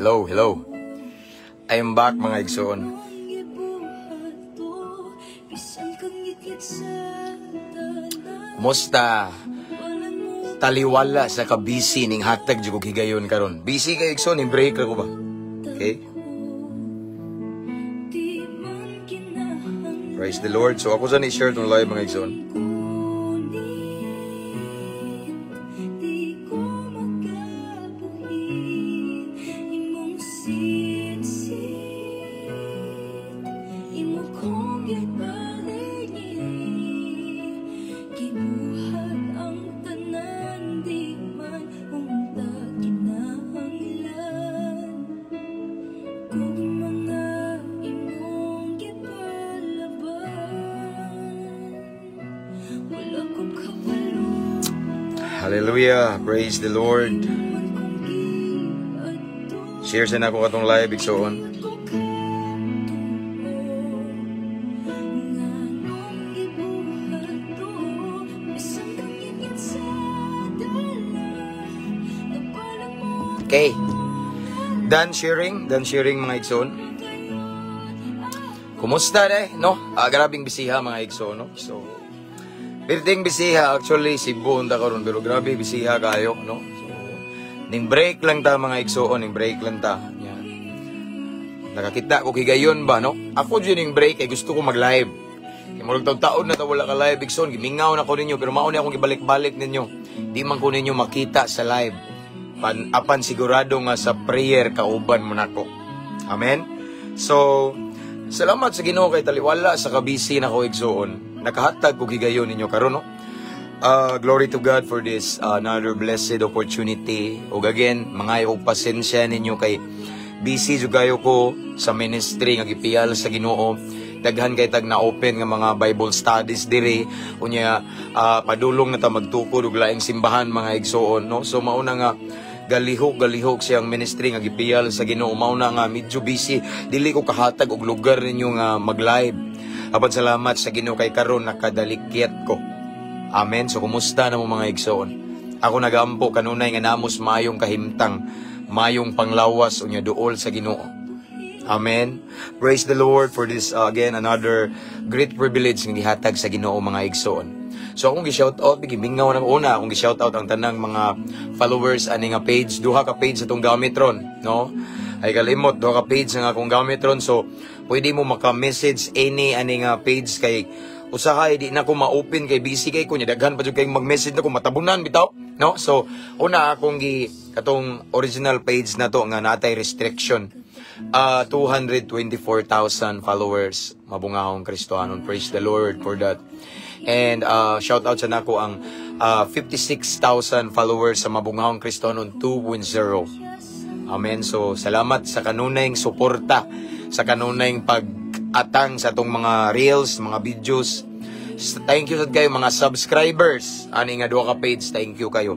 Hello, hello. I am back, mga igsoon. Gibuhat bisan kang ngitngit sa tanan. Kumusta? Walan mo Taliwala sa ka-busy ning hatag jud kog higayon karon. Busy kay, igsoon, ning break ra ko ba? Okay? Di man kinahanglan. Praise the Lord. So ako sa ni share tong live, mga igsoon. Ngunit di ko makabuhi imong sitsit, imo kong gipaligid. Gibuhat ang tanan, di man unta kinahanglan kung mga imong gipalaban. Wala ko kabalo. Hallelujah. Praise the Lord. Man kong giadto. Share sa nako katong live, igsoon. Ko katuo nganong gibuhat to bisan kang ngitngit sa dalan, nabalan mo. Okay. Done sharing, mga igsoon. Kumusta de, no? Ah, grabing bisiha, mga igsoon, no? So, pirting bisiha, actually, Cebu unta karon, pero grabe bisiha kayo, no? So, ning break lang ta, mga igsoon, ning break lang ta. Yan. Nakakita ko higayon ba, no? Ako dyan ning break, kay gusto ko mag-live. Kay murag taon na ta wala ka live, igsoon, gimingaw na ko ninyo, pero mao ni akong gibalik-balik ninyo. Di man ko ninyo makita sa live. Pan, apan sigurado nga sa prayer kauban mo nako. Amen? So, salamat sa Ginoo kay taliwala sa kabisi na ko, igsoon. Nakahatag ko higayon ninyo karon, no? Glory to God for this another blessed opportunity. Ug again, mga og pasensya ninyo kay busy jud kayo ko sa ministry nga gipiyal sa Ginoo. Daghan kay tag na open nga mga Bible studies diri, unya padulong na ta magtukod og laing simbahan, mga igsoon, no? So mauna nga galihok galihok siyang ministry nga gipiyal sa Ginoo. Mauna nga medyo busy, dili ko kahatag og lugar ninyo nga mag-live. Apan salamat sa Ginoo kay karon nakadalikyat ko. Amen. So kumusta na mo, mga igsoon? Ako nagampo kanunay nga namos mayong kahimtang, mayong panglawas unya duol sa Ginoo. Amen. Praise the Lord for this again another great privilege nga gihatag sa Ginoo, mga igsoon. So akong gi-shout out, gimingaw na una akong gi-shout out ang tanang mga followers ani nga page, duha ka page atong gamit ron, no? Ay kalimot, duha ka page nga akong gamit ron. So pwede mo maka-message any ani nga page kay usahay di na ko ma-open kay busy kay ko nya, daghan pa jud kay mag-message na ko, matabunan bitaw, no? So una akong gi katong original page na to nga natay restriction, 224,000 followers, Mabungahong Kristohanon. Praise the Lord for that. And shout out sa nako ang 56,000 followers sa Mabungahong Kristohanon 2.0. Amen. So salamat sa kanunayng suporta, sa kanunayng pag-atang sa atong mga reels, mga videos. Thank you sad kayo, mga subscribers. Ani nga duha ka page, thank you kayo.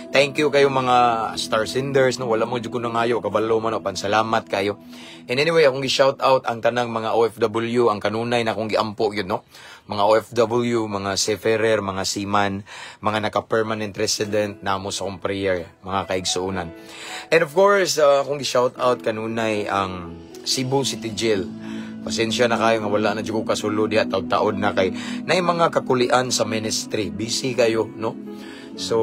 Thank you kayo, mga star senders, no? Wala mo jud ko nangayo, kabalo man pan, salamat kayo. And anyway, akong gi-shout out ang tanang mga OFW, ang kanunay na akong giampo yun, no? Mga OFW, mga seafarer, mga seaman, mga naka-permanent resident, namo sa akong prayer, mga kaigsuunan. And of course, akong gi-shout out kanunay ang Cebu City Jail. Pasensya na kayo nga wala na jud ko kasulod diha, taud-taod na kay nay mga kakulian sa ministry. Busy kayo, no? So,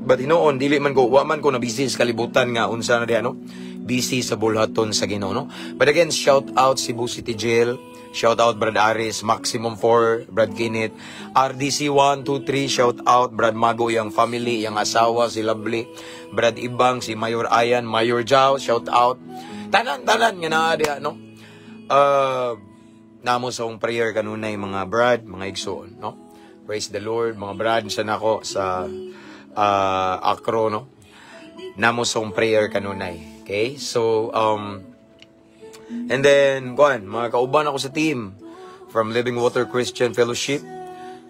but hinuon dili man ko, wa man ko na busy sa kalibutan nga unsa na diha, no? Busy sa bulhaton sa Ginoo, no? But again, shout out Cebu City Jail. Shout out Brad Aris, Maximum 4, Brad Kenneth, RDC 1, 2, 3, shout out Brad Mago, yang family, yang asawa, si Lovely, Brad Ibang, si Mayor Ayan, Mayor Jao, shout out. Tanan-tanan nga naa diha, no? Namo sa akong prayer kanunay, mga brad, mga igsoon, no? Praise the Lord, mga brad, sa nako sa Acro, no? Namo sa akong prayer kanunay. Okay? So, and then, kuan, mga kauban ako sa team from Living Water Christian Fellowship.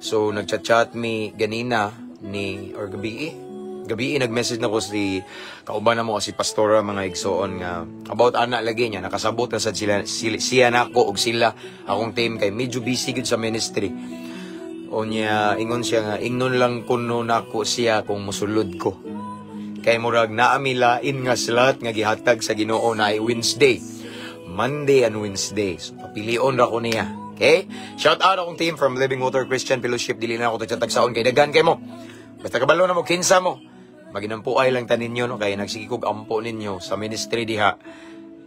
So, nagchat-chat mi ganina ni, or gabi eh. Gabi eh, nag-message na ko si kauban na mo si Pastora, mga igsoon, nga about ana lagi niya nakasabot na sad sila, sila siya nako og sila akong team kay medyo busy gud sa ministry. O niya ingon siya nga ingnon lang kuno nako siya kung musulod ko. Kay murag naa mi lain nga slot nga gihatag sa Ginoo na ay Wednesday. Monday and Wednesday. So papilion ra ko niya. Okay? Shout out akong team from Living Water Christian Fellowship. Dili na ako tagsaon kay daghan kay mo. Basta kabalo na mo kinsa mo. Maginampuay lang ta ninyo, no, kay nagsige kog ampo ninyo sa ministry diha.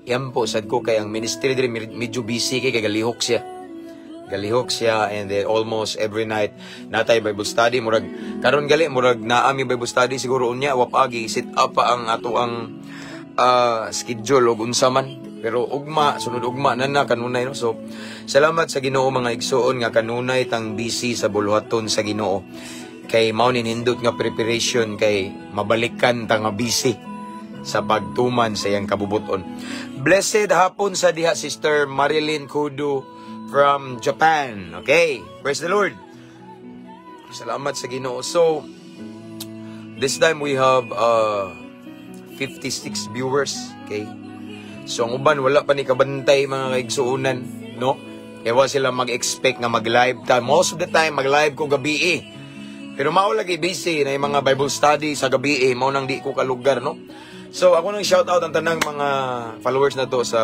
Iampo sad ko kay ang ministry diri medyo busy kay galihok siya. Galihok siya and then almost every night natay Bible study. Murag karon gali murag naa mi Bible study siguro unya, wa pa gi set up pa ang ato ang schedule og unsa man, pero ugma, sunod ugma na na kanunay, no. So salamat sa Ginoo, mga igsuon, nga kanunay tang busy sa buluhaton sa Ginoo kay mao ni nindot nga preparation kay mabalikan ta nga busy sa pagtuman sa iyang kabubuton. Blessed hapon sa diha, Sister Marilyn Kudu from Japan. Okay, praise the Lord. Salamat sa Ginoo. So, this time we have 56 viewers. Okay. So, ang uban, wala pa ni kabantay, mga kaigsuunan, no? Kaya wa sila mag-expect nga mag-live ta. Most of the time, mag-live ko gabi eh. Pero mao lagi busy na yung mga Bible study sa gabi eh. Mao nang di ko kalugar, no? So, ako nang shout out ang tanang mga followers na to sa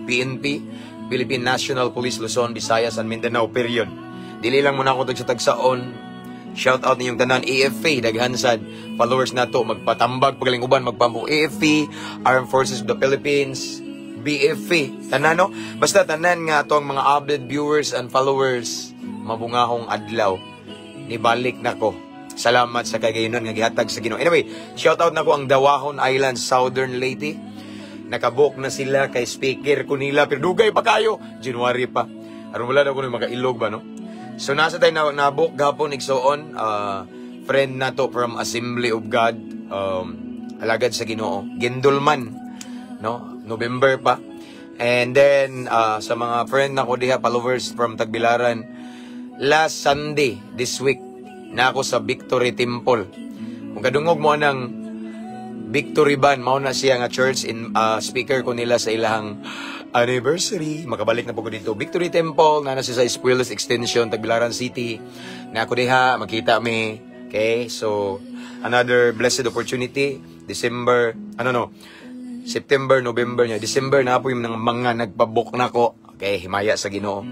PNP, Philippine National Police Luzon, Visayas, and Mindanao, period. Dili lang muna ako sa tagsaon. Shout out ninyong tanan AFP, daghan sad followers nato magpatambag pagaling uban magpampo AFP, Armed Forces of the Philippines, BFP, tanan, no? Basta tanan nga atong mga avid viewers and followers, mabungahong adlaw. Nibalik nako. Salamat sa kagayunan nga gihatag sa Ginoo. Anyway, shout out nako ang Dawahon Island, Southern Leyte. Nakabook na sila kay speaker ko nila pero dugay pa kayo, January pa. Aron wala na ko makailog ba, no? So nasa tayo na nabook gapon, igsoon, friend nato from Assembly of God, alagad sa Ginoo, Gendulman, no? November pa. And then sa mga friend nako diha, followers from Tagbilaran, last Sunday this week na ako sa Victory Temple. Kung kadungog mo anang Victory Band, mao na siya nga church in speaker ko nila sa ilahang anniversary. Makabalik na po ko dito. Victory Temple, na siya sa Espuelas Extension, Tagbilaran City. Na ako diha, makita mi. Okay, so another blessed opportunity. December, ano no, September, November niya. December na po yung mga nagpabook na ko. Okay, himaya sa Ginoo.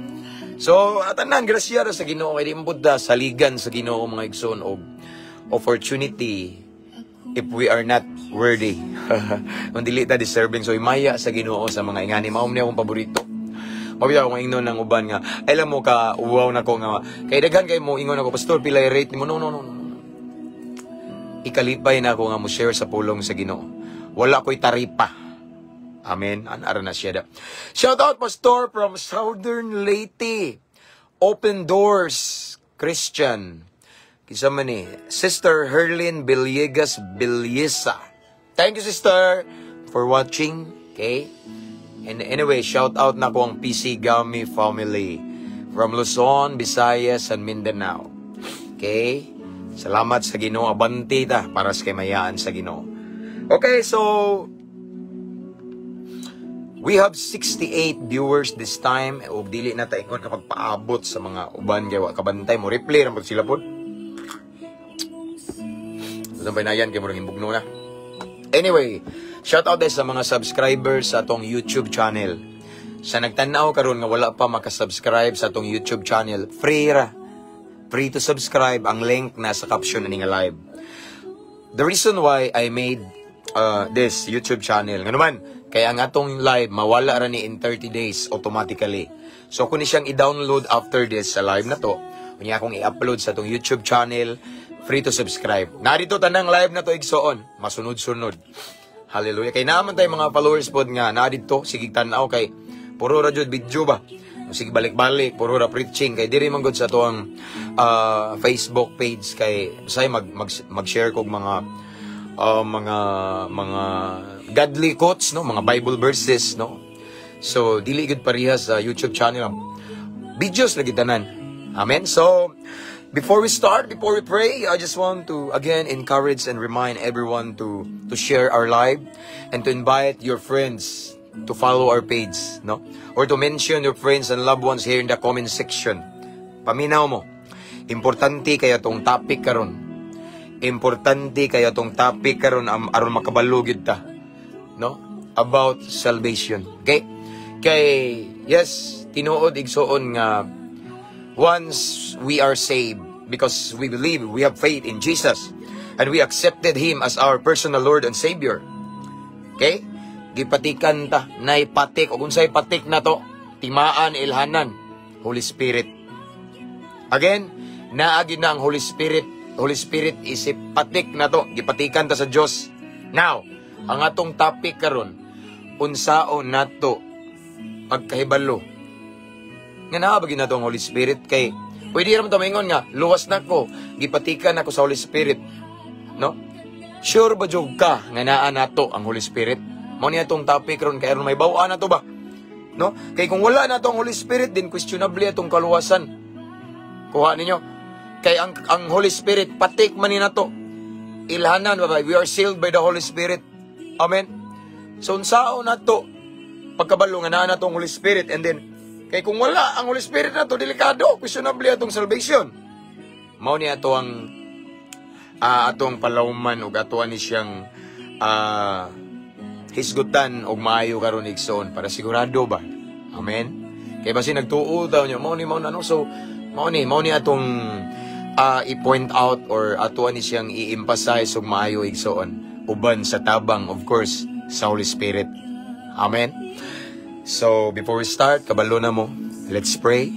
So, tanan grasya ra sa Ginoo kay di mo pud saligan sa Ginoo, mga igsoon, og opportunity if we are not worthy. Kung dili ta deserving. So, himaya sa Ginoo sa mga ingani. Mao ni akong paborito. Mabitaw akong ingnon ng uban nga, alam mo ka, uwaw na ko nga, kay daghan kay mo ingon ako, "Pastor, pilay rate nimo?" No, no, no, no. Ikalipay na ako nga mo share sa pulong sa Ginoo. Wala ko'y taripa. Amen. Anara na siya da. Shout out, Pastor from Southern Leyte. Open Doors Christian. Kinsa man ni Sister Herlin Villegas Villesa. Thank you, sister, for watching. Okay? And anyway, shout out na ko ang PC Gami family from Luzon, Visayas, and Mindanao. Okay? Salamat sa Ginoo, abanti ta para sa kaymayaan sa Ginoo. Okay, so we have 68 viewers this time ug dili na ta ingon kapag paabot sa mga uban kay wa kabantay mo replay ra pud sila pod. Sa bainayan kay murag imbugno na. Anyway, shout out sa mga subscribers sa atong YouTube channel. Sa nagtan-aw karon nga wala pa makasubscribe sa atong YouTube channel, free ra. Free to subscribe, ang link nasa caption na nga live. The reason why I made this YouTube channel, ngano man, kaya ang atong live mawala ra ni in 30 days automatically. So kung ni siyang i-download after this sa live na to, unya akong i-upload sa atong YouTube channel, free to subscribe. Narito tanang live na to, igsoon, masunod-sunod. Hallelujah. Kay naman tayo mga followers pod nga na dito sige tan-aw kay puro ra jud video ba. Sige balik-balik, puro ra preaching kay diri man gud sa atuang Facebook page kay say mag, mag mag-share kog mga godly quotes, no, mga Bible verses, no. So dili gud pareha sa YouTube channel. Videos lagi tanan. Amen. So before we start, before we pray, I just want to again encourage and remind everyone to share our live and to invite your friends to follow our page, no? Or to mention your friends and loved ones here in the comment section. Paminaw mo. Importante kaya tong topic karon. Importante kayo atong topic karon aron makabalo gyud ta, no? About salvation. Okay? Kay yes, tinuod, igsuon, nga once we are saved because we believe, we have faith in Jesus and we accepted Him as our personal Lord and Savior. Okay? Gipatikan ta, nay patik ug unsay patik na to? Timaan, ilhanan, Holy Spirit. Again, naa gyud na ang Holy Spirit. Holy Spirit is a patik na to. Gipatikan ta sa Dios. Now, ang atong topic karon, unsaon nato pagkahibalo nga naa ba gyud nato ang Holy Spirit? Kay pwede ra man ta maingon nga luwas na ko, gipatikan ako sa Holy Spirit, no? Sure ba jud ka nga naa nato ang Holy Spirit? Mao ni atong topic ron kay aron mahibaw-an nato ba, no? Kay kung wala nato ang Holy Spirit din, questionable atong kaluwasan. Kuha ninyo? Kay ang Holy Spirit patik man ni nato, ilhanan ba? We are sealed by the Holy Spirit. Amen. So unsaon nato pagkabalo nga naa nato ang Holy Spirit? And then kay kung wala ang Holy Spirit nato, delikado, questionable atong salvation. Mao ni ato ang atong palawman ug ato ani siyang hisgutan og maayo karon, igsoon, para sigurado ba. Amen. Kay basi nagtuo daw niyo mao ni mao na, no? So mao ni atong i-point out or ato ani siyang i-emphasize og maayo, igsoon, uban sa tabang, of course, sa Holy Spirit. Amen. So before we start, kabalo na mo, let's pray.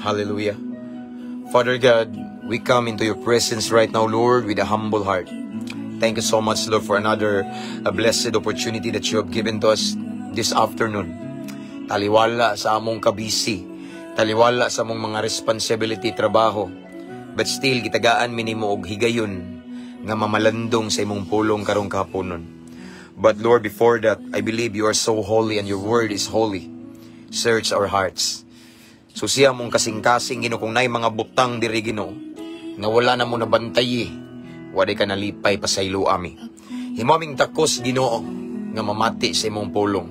Hallelujah. Father God, we come into your presence right now, Lord, with a humble heart. Thank you so much, Lord, for another a blessed opportunity that you have given to us this afternoon. Taliwala sa among kabisi, taliwala sa among mga responsibility, trabaho, but still, gitagaan mi nimo og higayon nga mamalandong sa imong pulong karong kahaponon. But Lord, before that, I believe you are so holy and your word is holy. Search our hearts. So siya mong kasing-kasing, Ginoo, kung naay mga butang diri, Ginoo, nga wala na mo nabantay, wala ka nalipay, pasaylo ami. Himo aming takos, Ginoo, nga mamati sa imong pulong.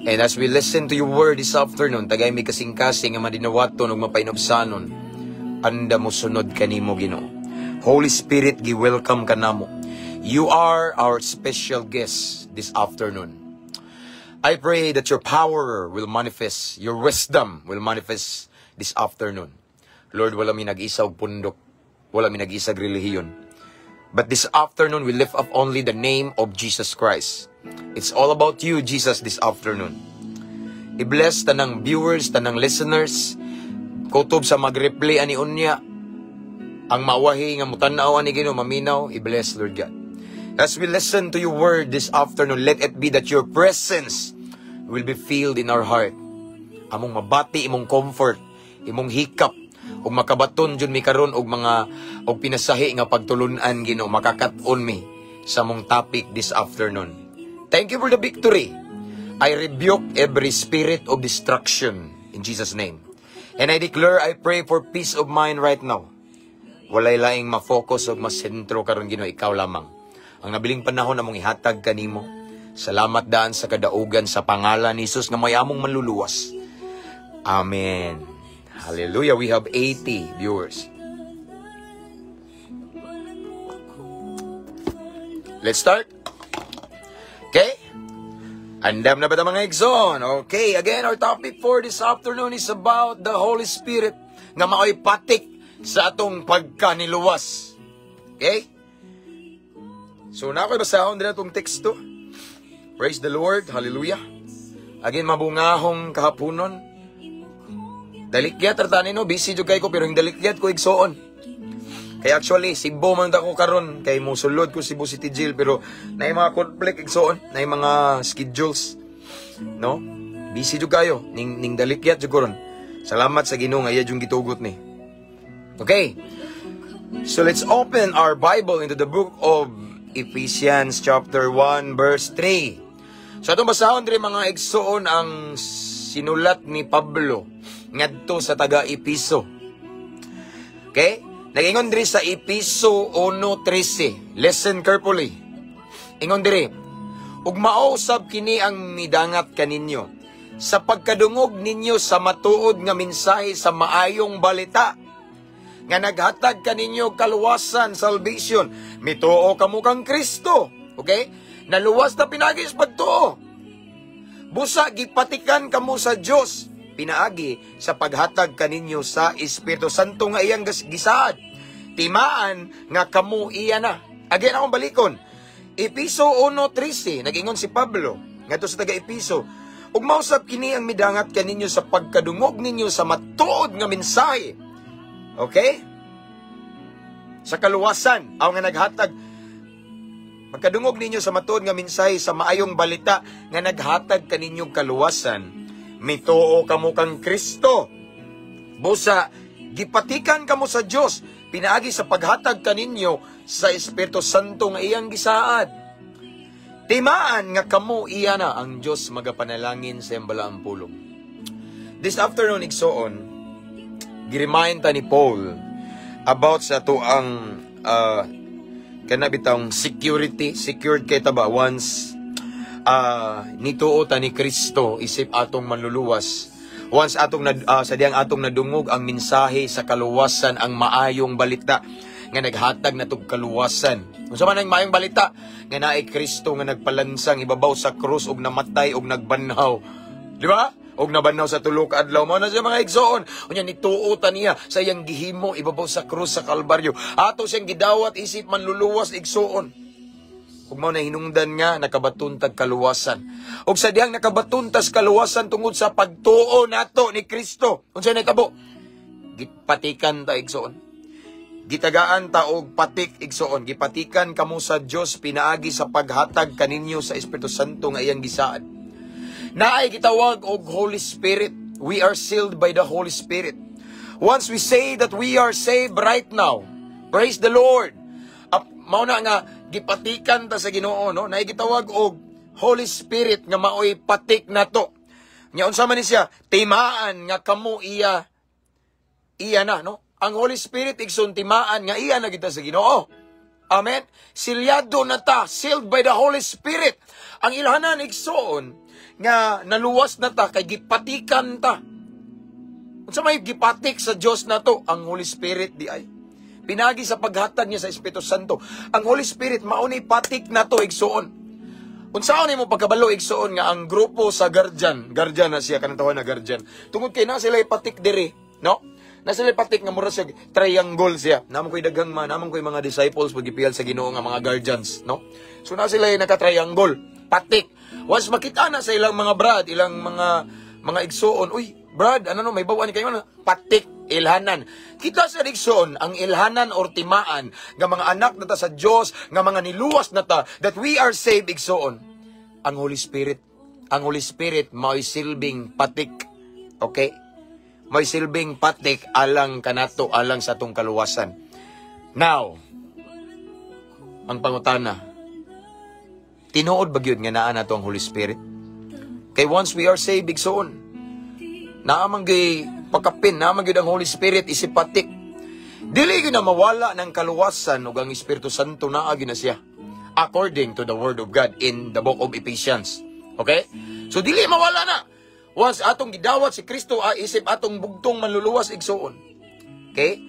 And as we listen to your word this afternoon, tagay mi kasing-kasing nga madinawaton ug mapainubsanon, anda mo sunod kanimo, Ginoo. Holy Spirit, gi-welcome ka namo. You are our special guest this afternoon. I pray that your power will manifest, your wisdom will manifest this afternoon. Lord, wala mi nag-isa og pundok, wala mi nag-isa og relihiyon. But this afternoon, we lift up only the name of Jesus Christ. It's all about you, Jesus, this afternoon. I-bless tanang viewers, tanang listeners, kutob sa mag-replay ani unya, ang mawahi nga mutanaw ani, Ginoo, maminaw, i-bless, Lord God. As we listen to your word this afternoon, let it be that your presence will be filled in our heart. Among mabati imong comfort, imong hikap, ug makabaton jud mi karon og mga og pinasahi nga pagtulun-an, Ginoo, makakat-on mi sa among topic this afternoon. Thank you for the victory. I rebuke every spirit of destruction in Jesus' name. And I declare, I pray for peace of mind right now. Walay laing ma-focus o masentro karon, Ginoo, ikaw lamang. Ang nabiling panahon among ihatag kanimo. Salamat daan sa kadaugan sa pangalan ni Jesus nga may among manluluwas. Amen. Hallelujah. We have 80 viewers. Walang mo ako. Let's start. Okay? Andam na ba ta, mga igsoon? Okay, again, our topic for this afternoon is about the Holy Spirit nga mao'y patik sa atong pagkaniluwas. Okay? So, na ako'y basahon din atong teksto. Praise the Lord. Hallelujah. Again, mabungahong kahaponon. Dalikyat, tartanin no, busy jud kay ko, pero yung dalikyat ko, igsoon. Kaya actually, Cebu man ta ko karon kay mosulod ko Cebu City Jail, pero naay mga conflict, igsoon, naay mga schedules. No? Busy jud kayo ning dalikyat jud ko ron. Salamat sa Ginoo nga iya jung gitugot ni. Okay. So let's open our Bible into the book of Ephesians chapter 1 verse 3. So atong basahon diri, mga igsoon, ang sinulat ni Pablo ngadto sa taga Episo. Okay? Nagingon diri sa Episo 1:13. Listen carefully. Ingon diri, "Ug mao usab kini ang midangat kaninyo sa pagkadungog ninyo sa matuod nga mensahe sa maayong balita." nga naghatag kaninyo kaluwasan, salvation. Mituo kamo kang Kristo. Okay? Naluwas ta pinaagi sa pagtuo. Busa gipatikan kamo sa Dios pinaagi sa paghatag kaninyo sa Espiritu Santo nga iyang gisaad. Timaan nga kamo iya na. Again, akong balikon. Episo 1:13, nag-ingon si Pablo ngadto sa taga Episo, "Ug mausab kini ang midangat kaninyo sa pagkadungog ninyo sa matuod nga mensahe." Okay? Sa kaluwasan, aw nga naghatag. Pagkadungog ninyo sa matuod nga mensahe sa maayong balita nga naghatag kaninyong kaluwasan, mituo kamo kang Kristo. Busa gipatikan kamo sa Dios pinaagi sa paghatag kaninyo sa Espiritu Santo nga iyang gisaad. Timaan nga kamo iya na, ang Dios magapanalangin sa iyang balaang pulong. This afternoon, igsoon, giremind ta ni Paul about sa atoang kana bitawng security, secured kay ta ba once nituo ta ni Kristo isip atong manluluwas. Once atong sa diyang atong nadungog ang mensahe sa kaluwasan, ang maayong balita nga naghatag natog kaluwasan. Unsa man ang maayong balita? Nga naay Kristo nga nagpalansang ibabaw sa krus ug namatay ug nagbanhaw. Di ba? Og nabanhaw sa tulo ka adlaw. Mao na siya, mga igsoon. Unya nituo ta niya sa iyang gihimo ibabaw sa krus sa Kalbaryo. Ato siyang gidawat isip manluluwas, igsoon. Ug mao na hinungdan nga nakabaton tag kaluwasan. Ug sa dihang nakabaton tas kaluwasan tungod sa pagtuo nato ni Kristo, unsay nahitabo? Gipatikan ta, igsoon. Gitagaan ta og patik, igsoon. Gipatikan kamo sa Dios pinaagi sa paghatag kaninyo sa Espiritu Santo nga iyang gisaad. Naay gitawag og Holy Spirit. We are sealed by the Holy Spirit. Once we say that we are saved right now, praise the Lord. Up, mao na nga gipatikan ta sa Ginoo, no? Naay gitawag og Holy Spirit nga maoy patik nato. Nya unsa man ni siya? Timaan nga kamo iya iya na, no? Ang Holy Spirit, igsoon, timaan nga iya na kita sa Ginoo. Amen. Silyado na ta, sealed by the Holy Spirit. Ang ilhanan, igsoon, nga naluwas na ta kay gipatikan ta. Unsa may gipatik sa Dios nato? Ang Holy Spirit di ay. Pinaagi sa paghatag niya sa Espiritu Santo. Ang Holy Spirit mao ni patik nato, igsoon. Unsaon nimo pagkabalo, igsoon, nga ang grupo sa guardian, guardian na siya, kanang tawag na guardian? Tungod kay na sila patik diri, no? Na sila patik nga mura siya triangle siya. Naa man ko'y daghang man, naa man ko'y mga disciples pagipiyal sa Ginoo nga mga guardians, no? So na sila naka-triangle, patik. Once makita na sa ilang mga brad, ilang mga igsoon, "Uy, brad, ano no, may bawan kayo ano?" Patik, ilhanan. Kita sa igsoon, ang ilhanan or timaan nga mga anak na ta sa Dios, nga mga niluwas na ta, that we are saved, igsoon. Ang Holy Spirit, ang Holy Spirit mao'y silbing patik. Okay? May silbing patik alang kanato, alang sa atong kaluwasan. Now, ang pangutana, tinuod ba gyud nga naa nato ang Holy Spirit? Kay once we are saved, igsoon, naa man gyud pagkapin, naa man gyud ang Holy Spirit isip patik. Dili gyud na mawala ng kaluwasan ug ang Espiritu Santo naa gyud na siya. According to the Word of God in the book of Ephesians. Okay? So dili mawala na. Once atong gidawat si Kristo isip atong bugtong manluluwas, igsoon. Okay?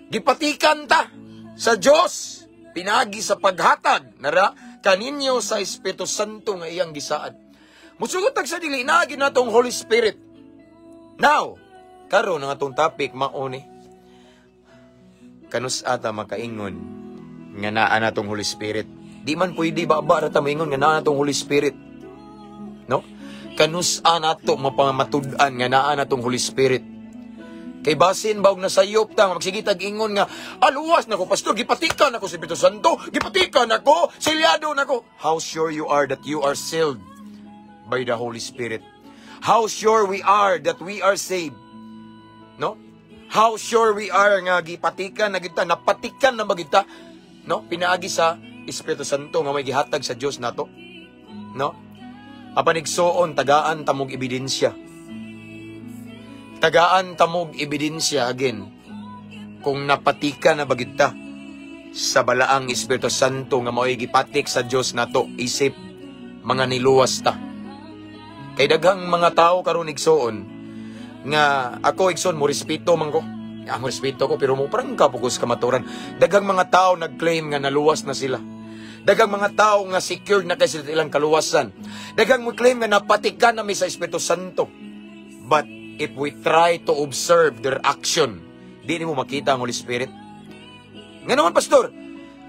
Gipatikan ta sa Dios pinaagi sa paghatag nara kaninyo sa Espiritu Santo nga iyang gisaad. Musugot tag sa dili naa gyud natong Holy Spirit. Now, karon ang atong topic mao ni kanus ata makaingon nga naa natong Holy Spirit? Di man pwede ba ra ta moingon nga naa natong Holy Spirit. No? Kanus-a nato mapamatud-an nga naa natong Holy Spirit? Kay basin ba og nasayop ta, magsige tag ingon nga, "Aluwas nako, pastor, gipatikan ako sa Espiritu Santo, gipatikan ako, selyado nako." How sure you are that you are sealed by the Holy Spirit? How sure we are that we are saved? No? How sure we are nga gipatikan na kita, napatikan na ba kita? No? Pinaagi sa Espiritu Santo nga may gihatag sa Dios nato. No? Apan igsoon, tagaan tamog ebidensya. Tagaan tamog ebidensya again kung napatika na ba kita sa balaang Espiritu Santo nga mao'y gipatik sa Dios nato isip mga niluwas ta. Kay daghang mga tao karon, igsoon, nga ako, igsoon, mo respeto man ko. Ang respeto ko, pero mo parang kapugos kamaturan. Daghang mga tao nag-claim nga naluwas na sila. Daghang mga tao nga secured na kay sila ilang kaluwasan. Daghang mo claim nga napatikan na mi sa Espiritu Santo. But if we try to observe their action, di nimo makita ang Holy Spirit. Nga naman, Pastor,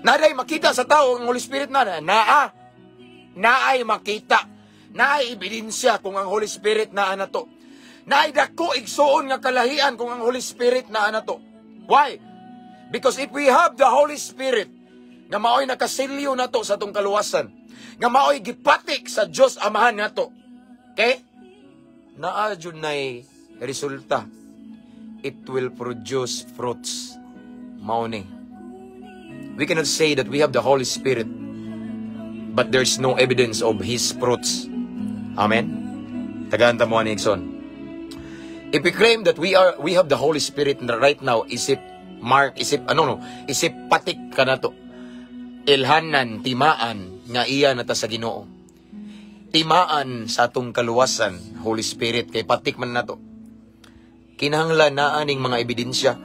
naday makita sa tao ang Holy Spirit na naa. Naay makita. Naay ebidensya kung ang Holy Spirit naa na to. Naay dako, igsuon, nga kalahian kung ang Holy Spirit naa na to. Why? Because if we have the Holy Spirit, nga maoy nakasilyo na to sa atong kaluwasan, nga maoy gipatik sa Dios Amahan nato. Okay? Naa jud nay resulta. It will produce fruits. Mao ni. We cannot say that we have the Holy Spirit, but there's no evidence of His fruits. Amen? Tagaan ta mo ani, igsoon. If we claim that we have the Holy Spirit right now, isip mark, isip ano no, isip patik ka na to. Ilhanan, timaan nga iya na ta sa Ginoo. Timaan sa atong kaluwasan, Holy Spirit, kay patik man nato. Kinahanglan naa ning mga ebidensya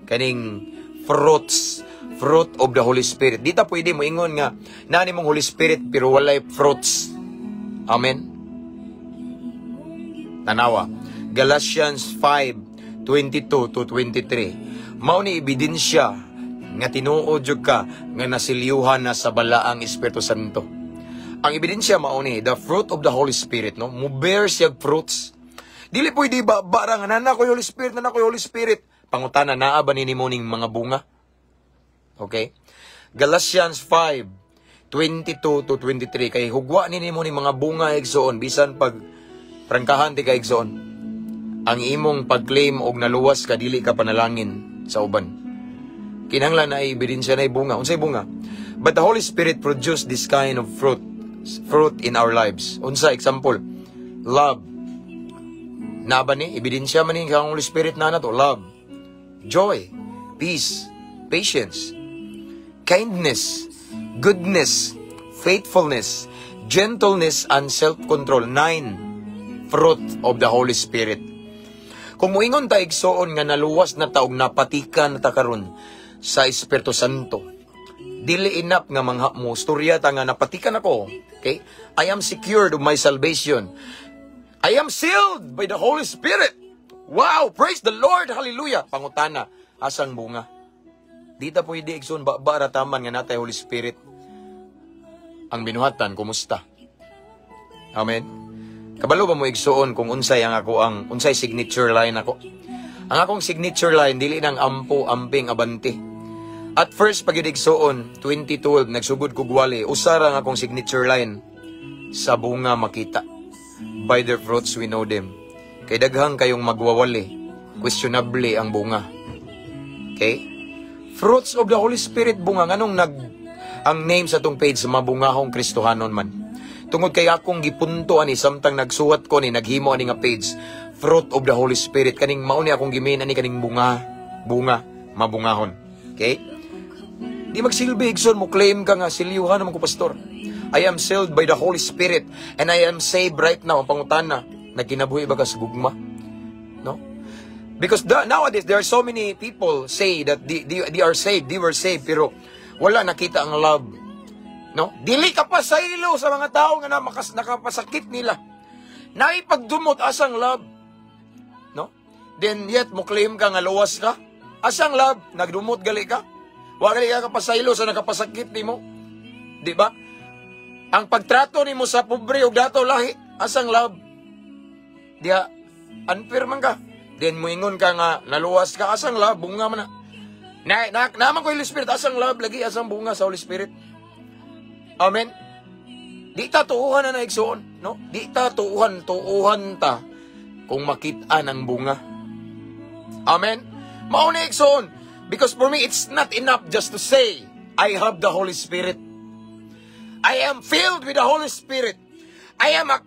kaning fruits, fruit of the Holy Spirit. Di ta pwede mo ingon nga naa mong Holy Spirit pero walay fruits. Amen. Tanawa. Galatians 5:22 to 23. Mao ni ebidensya nga tinuod jud ka nga nasilyuhan na sa Balaang Espiritu Santo. Ang ebidensya mao ni the fruit of the Holy Spirit, no? Mo bear siya fruits. Dili pwede ba bara nga naa ko Holy Spirit, naa ko Holy Spirit. Pangutana, naa ba nimo ning mga bunga? Okay? Galatians 5:22 to 23, kay hugwa ni nimo ni mga bunga, igsoon, bisan pag prangkahan ti ka, igsoon. Ang imong pag-claim og naluwas ka, dili ka panalangin sa uban. Kinahanglan na ebidensya na bunga. Unsay bunga? But the Holy Spirit produce this kind of fruit in our lives. Unsa example? Love. Naa ba ni ebidensya man ni ang Holy Spirit na nato? Love, joy, peace, patience, kindness, goodness, faithfulness, gentleness, and self-control. Nine fruit of the Holy Spirit. Kung muingon ta, igsoon, nga naluwas na ta og napatikan na ta karon sa Espiritu Santo, dili enough nga mangha mo storya ta nga napatikan ako. Okay? I am secured of my salvation. I am sealed by the Holy Spirit. Wow! Praise the Lord! Hallelujah! Pangutana, asang bunga? Di ta pwede, igsoon, ba ba rataman nga natay Holy Spirit. Ang binuhatan, kumusta? Amen. Kabalo ba mo, igsuon, kung unsay ang ako ang unsay signature line ako? Ang akong signature line dili nang ampo, amping, abante. At first pag igsuon, 2012 nagsugod kog wali, usa ra ang akong signature line: "Sa bunga makita." By their fruits we know them. Kay daghang kayong magwawali, questionable ang bunga. Okay? Fruits of the Holy Spirit, bunga. Nganong nag ang name sa atong page Mabungahong Kristohanon man? Tungod kay akong gipunto ani samtang nagsuwat ko ni, naghimo ani nga page, fruit of the Holy Spirit, kaning mao ni akong gimin ani kaning bunga, bunga mabungahon. Okay? Di magsilbi, igsoon, mo claim ka nga silyuhan naman ko, Pastor. I am sealed by the Holy Spirit and I am saved right now. Ang pangutana, nagkinabuhi ba ka sa gugma? No? Because nowadays, there are so many people say that they are saved, they were saved, pero wala nakita ang love. No? Dili ka pa sa ilo sa mga tao nga na nakapasakit nila. Naipagdumot, asang love? No? Then yet, mo claim ka nga luwas ka? Asang love? Nagdumot gali ka? Wa gali ka kapasaylo sa nakapasakit nimo? Di ba? Ang pagtrato nimo sa pobre ug dato lahi, asang love? Diya, unfair man ka. Then muingon ka nga naluwas ka, asang love? Bunga man na. Na, na, naman ko Holy Spirit, asang love lagi, asang bunga sa Holy Spirit? Amen. Di ta tuuhan na naigsoon, no? Di ta tuuhan, tuuhan ta kung makita ng bunga. Amen. Mao ni, igsoon. Because for me, it's not enough just to say, "I have the Holy Spirit. I am filled with the Holy Spirit. I am a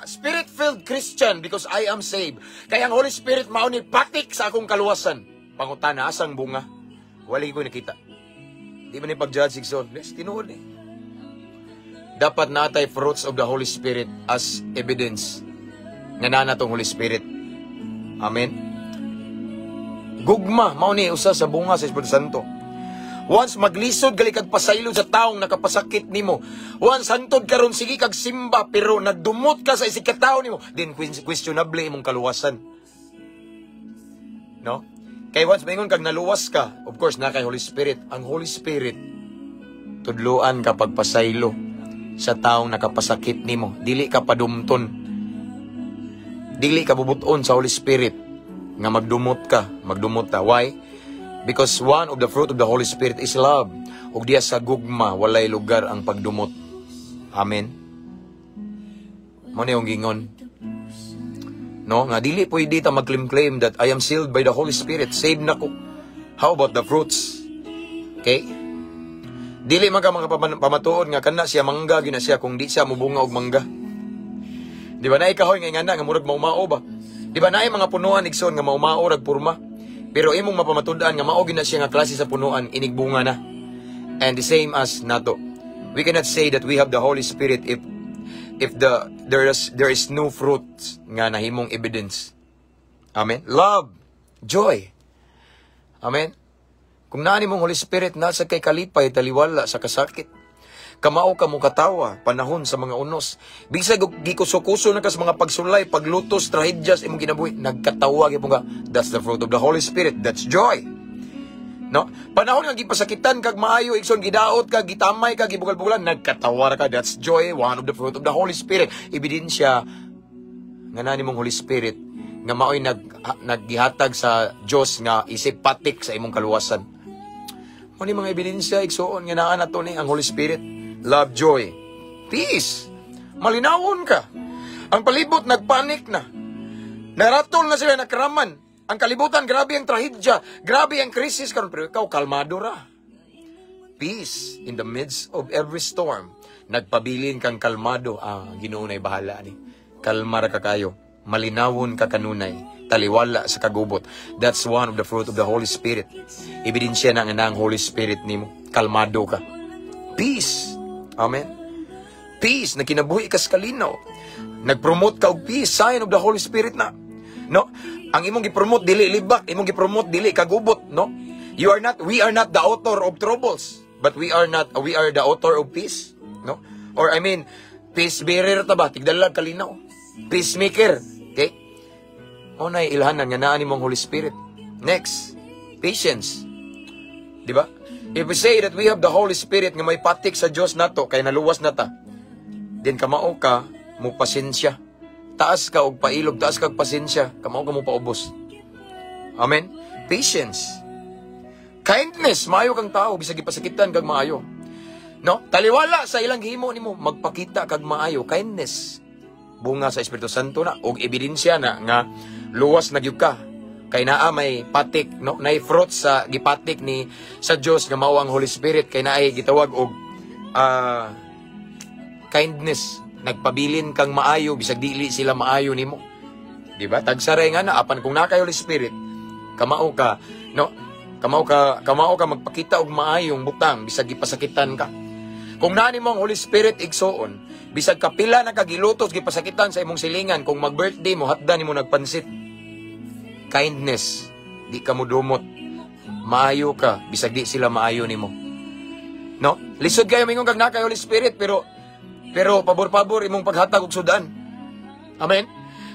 spirit-filled Christian because I am saved. Kaya ang Holy Spirit mao ni patik sa akong kaluwasan." Pangutana, asang bunga? Wala ko nakita. Di man ni pag-judge, igsoon. Yes, tinuod eh. Dapat natay fruits of the Holy Spirit as evidence nga naa na tong Holy Spirit. Amen. Gugma, mao ni usa sa bunga sa Espiritu Santo. Once maglisod gali kag pasaylo sa taong nakapasakit nimo. Once hantod karon sige kag simba pero nagdumot ka sa isig ka tawo nimo, then questionable imong kaluwasan. No? Kay once maingon kag naluwas ka, of course na kay Holy Spirit. Ang Holy Spirit tudluan ka pagpasaylo sa taong nakapasakit nimo. Dili ka padumton. Dili ka bubuton sa Holy Spirit nga magdumot ka, magdumot ta. Why? Because one of the fruit of the Holy Spirit is love. Ug diya sa gugma walay lugar ang pagdumot. Amen. Mao ni yung gingon. No, nga dili pwede ta mag-claim that I am sealed by the Holy Spirit. Saved na ko. How about the fruits? Okay? Dili man ka mga pamatuod nga kana siya mangga gina siya kung di siya mubunga og mangga. Di ba naay kahoy nga ingana nga murag maumao ba? Di ba naay mga punuan, igsoon, nga maumao rag porma? Pero imong mapamatud-an nga mao gina siya nga klase sa punuan inigbunga na. And the same as nato. We cannot say that we have the Holy Spirit if the there is no fruit nga nahimong evidence. Amen. Love, joy. Amen. Kung naa nimong Holy Spirit, nasa kay kalipay, taliwala sa kasakit. Kamao ka mo katawa, panahon sa mga unos. Bisag gikuso-kuso na ka sa mga pagsulay, paglutos, trahedyas, imong kinabuhi, nagkatawa gyapon ka. That's the fruit of the Holy Spirit. That's joy. No? Panahon nga gipasakitan kag maayo, igsoon, gidaot ka, gitamay ka, gibugal-bugalan, nagkatawa ra ka. That's joy, one of the fruit of the Holy Spirit. Ebidensya nga naa nimong Holy Spirit nga maoy naggihatag sa Dios nga isip patik sa imong kaluwasan. Mo ni mga ebidensya, igsuon, nga naa nato ni ang Holy Spirit. Love, joy, peace. Malinawon ka. Ang palibot nagpanik na. Naratol na sila, nakraman. Ang kalibutan, grabe ang trahedya, grabe ang krisis karon, pero ikaw kalmado ra. Peace in the midst of every storm. Nagpabilin kang kalmado, ah, Ginoo na'y bahala ni. Kalma ra ka kayo. Malinawon ka kanunay. Taliwala sa kagubot. That's one of the fruit of the Holy Spirit. Ebidensya na nga na ang Holy Spirit nimo. Kalmado ka. Peace. Amen. Peace, nakinabuhi ka sa kalinaw. Nag-promote ka og peace, sign of the Holy Spirit na. No? Ang imong gi-promote dili libak, imong gi-promote dili kagubot, no? You are not we are not the author of troubles, but we are not we are the author of peace, no? Or I mean, peace bearer ta ba, tigdalag kalinaw. Peacemaker, okay? Mao na ilhanan nga naa nimong Holy Spirit. Next, patience. Di ba? If we say that we have the Holy Spirit nga may patik sa Dios nato kay naluwas na ta, then kamao ka mo pasensya. Taas ka og pailog, taas ka og pasensya, kamao ka mo paubos. Amen. Patience. Kindness, maayo kang tao bisag gipasakitan kag maayo. No? Taliwala sa ilang gihimo nimo, magpakita kag maayo, kindness. Bunga sa Espiritu Santo na og ebidensya na nga luwas na gyud ka. Kay naa may patik, no, nay fruit sa gipatik ni sa Dios nga mao ang Holy Spirit kay naay gitawag og kindness. Nagpabilin kang maayo bisag dili sila maayo nimo. Di ba? Tagsaray nga na apan kung naa kay Holy Spirit, kamao ka, no? Kamao ka magpakita og maayong butang bisag gipasakitan ka. Kung naa nimo ang Holy Spirit, igsuon, bisag kapila na kagilutos gipasakitan sa imong silingan, kung mag-birthday mo, hatdan nimo nagpansit. Kindness, di ka mudumot. Maayo ka bisag di sila maayo nimo. No? Lisod kayo mingon kag naa kay Holy Spirit pero pabor-pabor imong paghatag og sudan. Amen.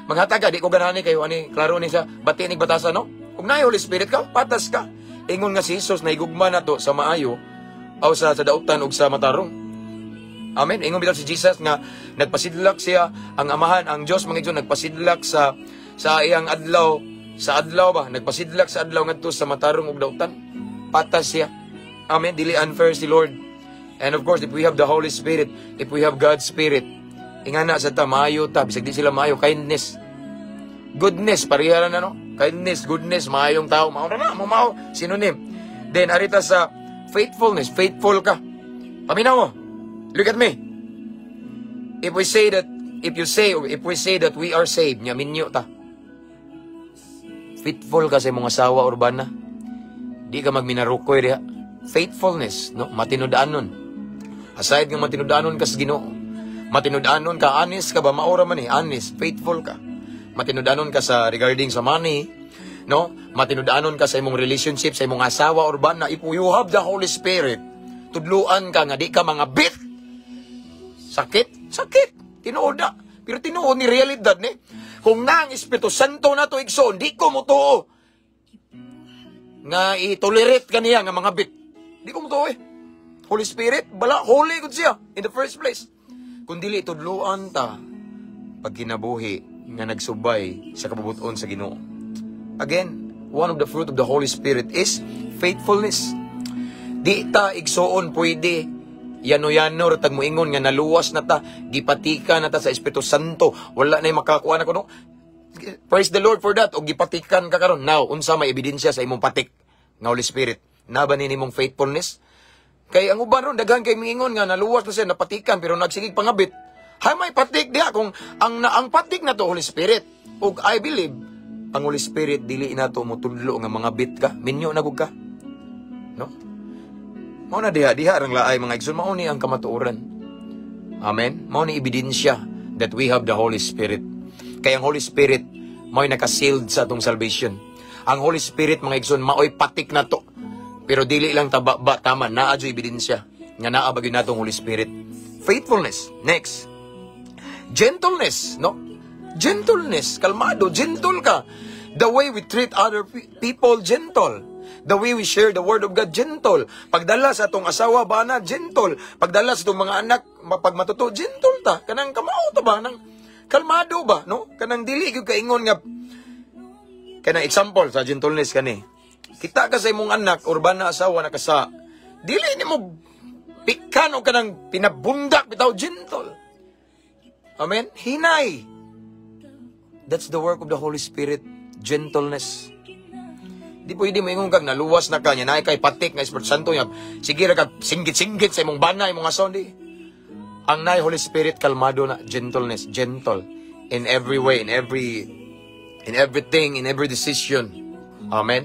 Maghatag ka, di ko ganahan ni kayo ani klaro ni sa bati nig batasa, no? Kung naay Holy Spirit ka, patas ka. Ingon nga si Jesus naigugma nato sa maayo aw sa dautan ug sa matarong. Amen. Ingon bitaw si Jesus nga nagpasidlak siya ang Amahan, ang Dios, mga igsoon, nagpasidlak sa iyang adlaw, sa adlaw ba, nagpasidlak sa adlaw ngadto sa matarong ug dautan. Patas siya. Amen. Dili unfair si Lord. And of course, if we have the Holy Spirit, if we have God's Spirit, ingana sa ta, maayo ta, bisag di sila maayo, kindness. Goodness, pareha na, no? Kindness, goodness, maayong tao, mao na na, mo mao, synonym. Then, arita sa faithfulness, faithful ka. Paminaw mo. Look at me. If we say that, if you say, or if we say that we are saved, nya minyo ta. Faithful ka sa imong asawa or bana. Di ka magminarukoy diha. Faithfulness, no? Matinud-anon. Aside nga matinud-anon ka sa Ginoo, matinud-anon ka, honest ka ba, maura man eh, honest, faithful ka. Matinud-anon ka sa regarding sa money, No? Matinud-anon ka sa imong relationship, sa imong asawa or bana. If you have the Holy Spirit, tudluan ka nga di ka mangabit. Sakit? Sakit. Tinuod na. Pero tinuod ni realidad ni. Kung na ang Espiritu Santo na to, igsoon, di ko motuo nga i-tolerate kaniya nga mangabit. Di ko motuo eh. Holy Spirit, bala, holy gud siya in the first place. Kung dili tudluan ta pag kinabuhi nga nagsubay sa kabubuton sa Ginoo. Again, one of the fruit of the Holy Spirit is faithfulness. Di ta, igsoon, pwede yano-yano ra tag moingon nga naluwas na ta, gipatika na ta sa Espiritu Santo, wala na makakuha na kuno. Praise the Lord for that. O gipatikan ka karon. Now, unsa may ebidensya sa imong patik nga Holy Spirit? Na ba ni nimong faithfulness? Kay ang uban ron daghan kay miingon nga naluwas na siya, napatikan, pero nagsigig pangabit. Hay, may patik diha kung ang na, ang patik na to Holy Spirit. Ug I believe ang Holy Spirit dili na to motudlo nga mangabit ka, minyo na gud ka. No? Mao na diha, diha rang laay, mga igsoon, mao ni ang kamatuoran. Amen. Mao ni ebidensya that we have the Holy Spirit. Kay ang Holy Spirit mao'y naka-sealed sa atong salvation. Ang Holy Spirit, mga igsoon, mao'y patik na to. Pero dili lang taba ba tama, naa jud ebidensya nga naa ba gyud natong Holy Spirit. Faithfulness. Next. Gentleness, no? Gentleness, kalmado, gentle ka. The way we treat other people, gentle. The way we share the word of God, gentle. Pagdala sa atong asawa, bana, gentle. Pagdala sa atong mga anak, pag matuto, gentle ta. Kanang kamao ta ba? Nang kalmado ba, no? Kanang dili gyud kaingon nga kanang example sa gentleness kani. Kita ka sa imong anak or bana, asawa nakasa. Dili nimo pikan o kanang pinabundak bitaw, gentle. Amen? Hinay. That's the work of the Holy Spirit. Gentleness. Di pwede mo ingon kag naluwas na ka niya, naay kay patik nga Espiritu Santo niya. Sige ra kag singgit-singgit sa imong bana, imong asawa, di. Ang naay Holy Spirit, kalmado na, gentleness, gentle in every way, in everything, in every decision. Amen.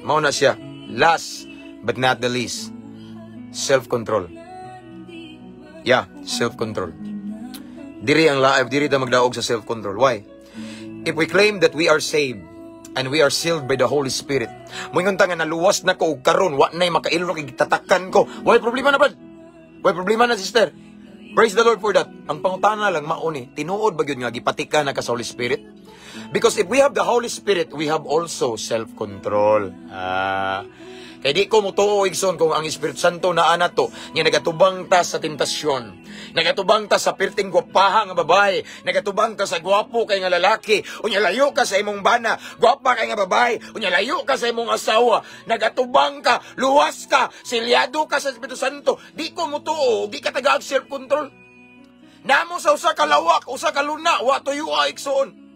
Mao na siya. Last but not the least, self-control. Yeah, self-control. Diri ang laab, diri ta magdaog sa self-control. Why? If we claim that we are saved and we are sealed by the Holy Spirit, moingon ta nga naluwas na ko ug karon wa nay makailro kay gitatakan ko. Way problema na, brad. Way problema na, sister. Praise the Lord for that. Ang pangutana lang mao ni, tinuod ba gyud nga gipatika na ka sa Holy Spirit? Because if we have the Holy Spirit, we have also self-control. Ah. Kay di ko motuo, igsoon, kung ang Espiritu Santo naa nato, nga nagatubang ta sa tentasyon. Nagatubang ta sa perting gwapaha nga babae, nagatubang ta sa gwapo kay nga lalaki, unya layo ka sa imong bana, gwapa kay nga babae, unya layo ka sa imong asawa, nagatubang ka, luwas ka, silyado ka sa Espiritu Santo. Di ko motuo, di ka tagaag self-control. Namo sa usa ka lawak, usa ka luna, wa tuyo igsoon.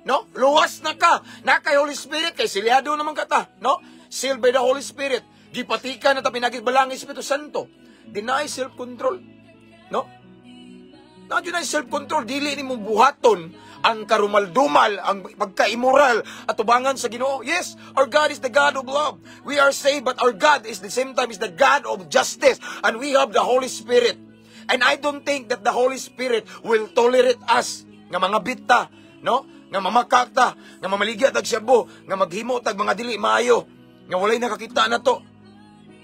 No? Luwas na ka. Na kay Holy Spirit, kay silyado naman ka ta. No? Sealed by the Holy Spirit. Gipatika na ta pinagit balang Espiritu Santo. Deny self-control. No? Na deny self-control, dili nimo buhaton ang karumaldumal, ang pagka-immoral at tubangan sa Ginoo. Yes, our God is the God of love. We are saved, but our God is the same time is the God of justice. And we have the Holy Spirit. And I don't think that the Holy Spirit will tolerate us nga mangabit ta, no? Nga mamakak ta, nga mamaligya tag shabu, nga maghimo tag mga dili maayo, nga walay nakakita na to.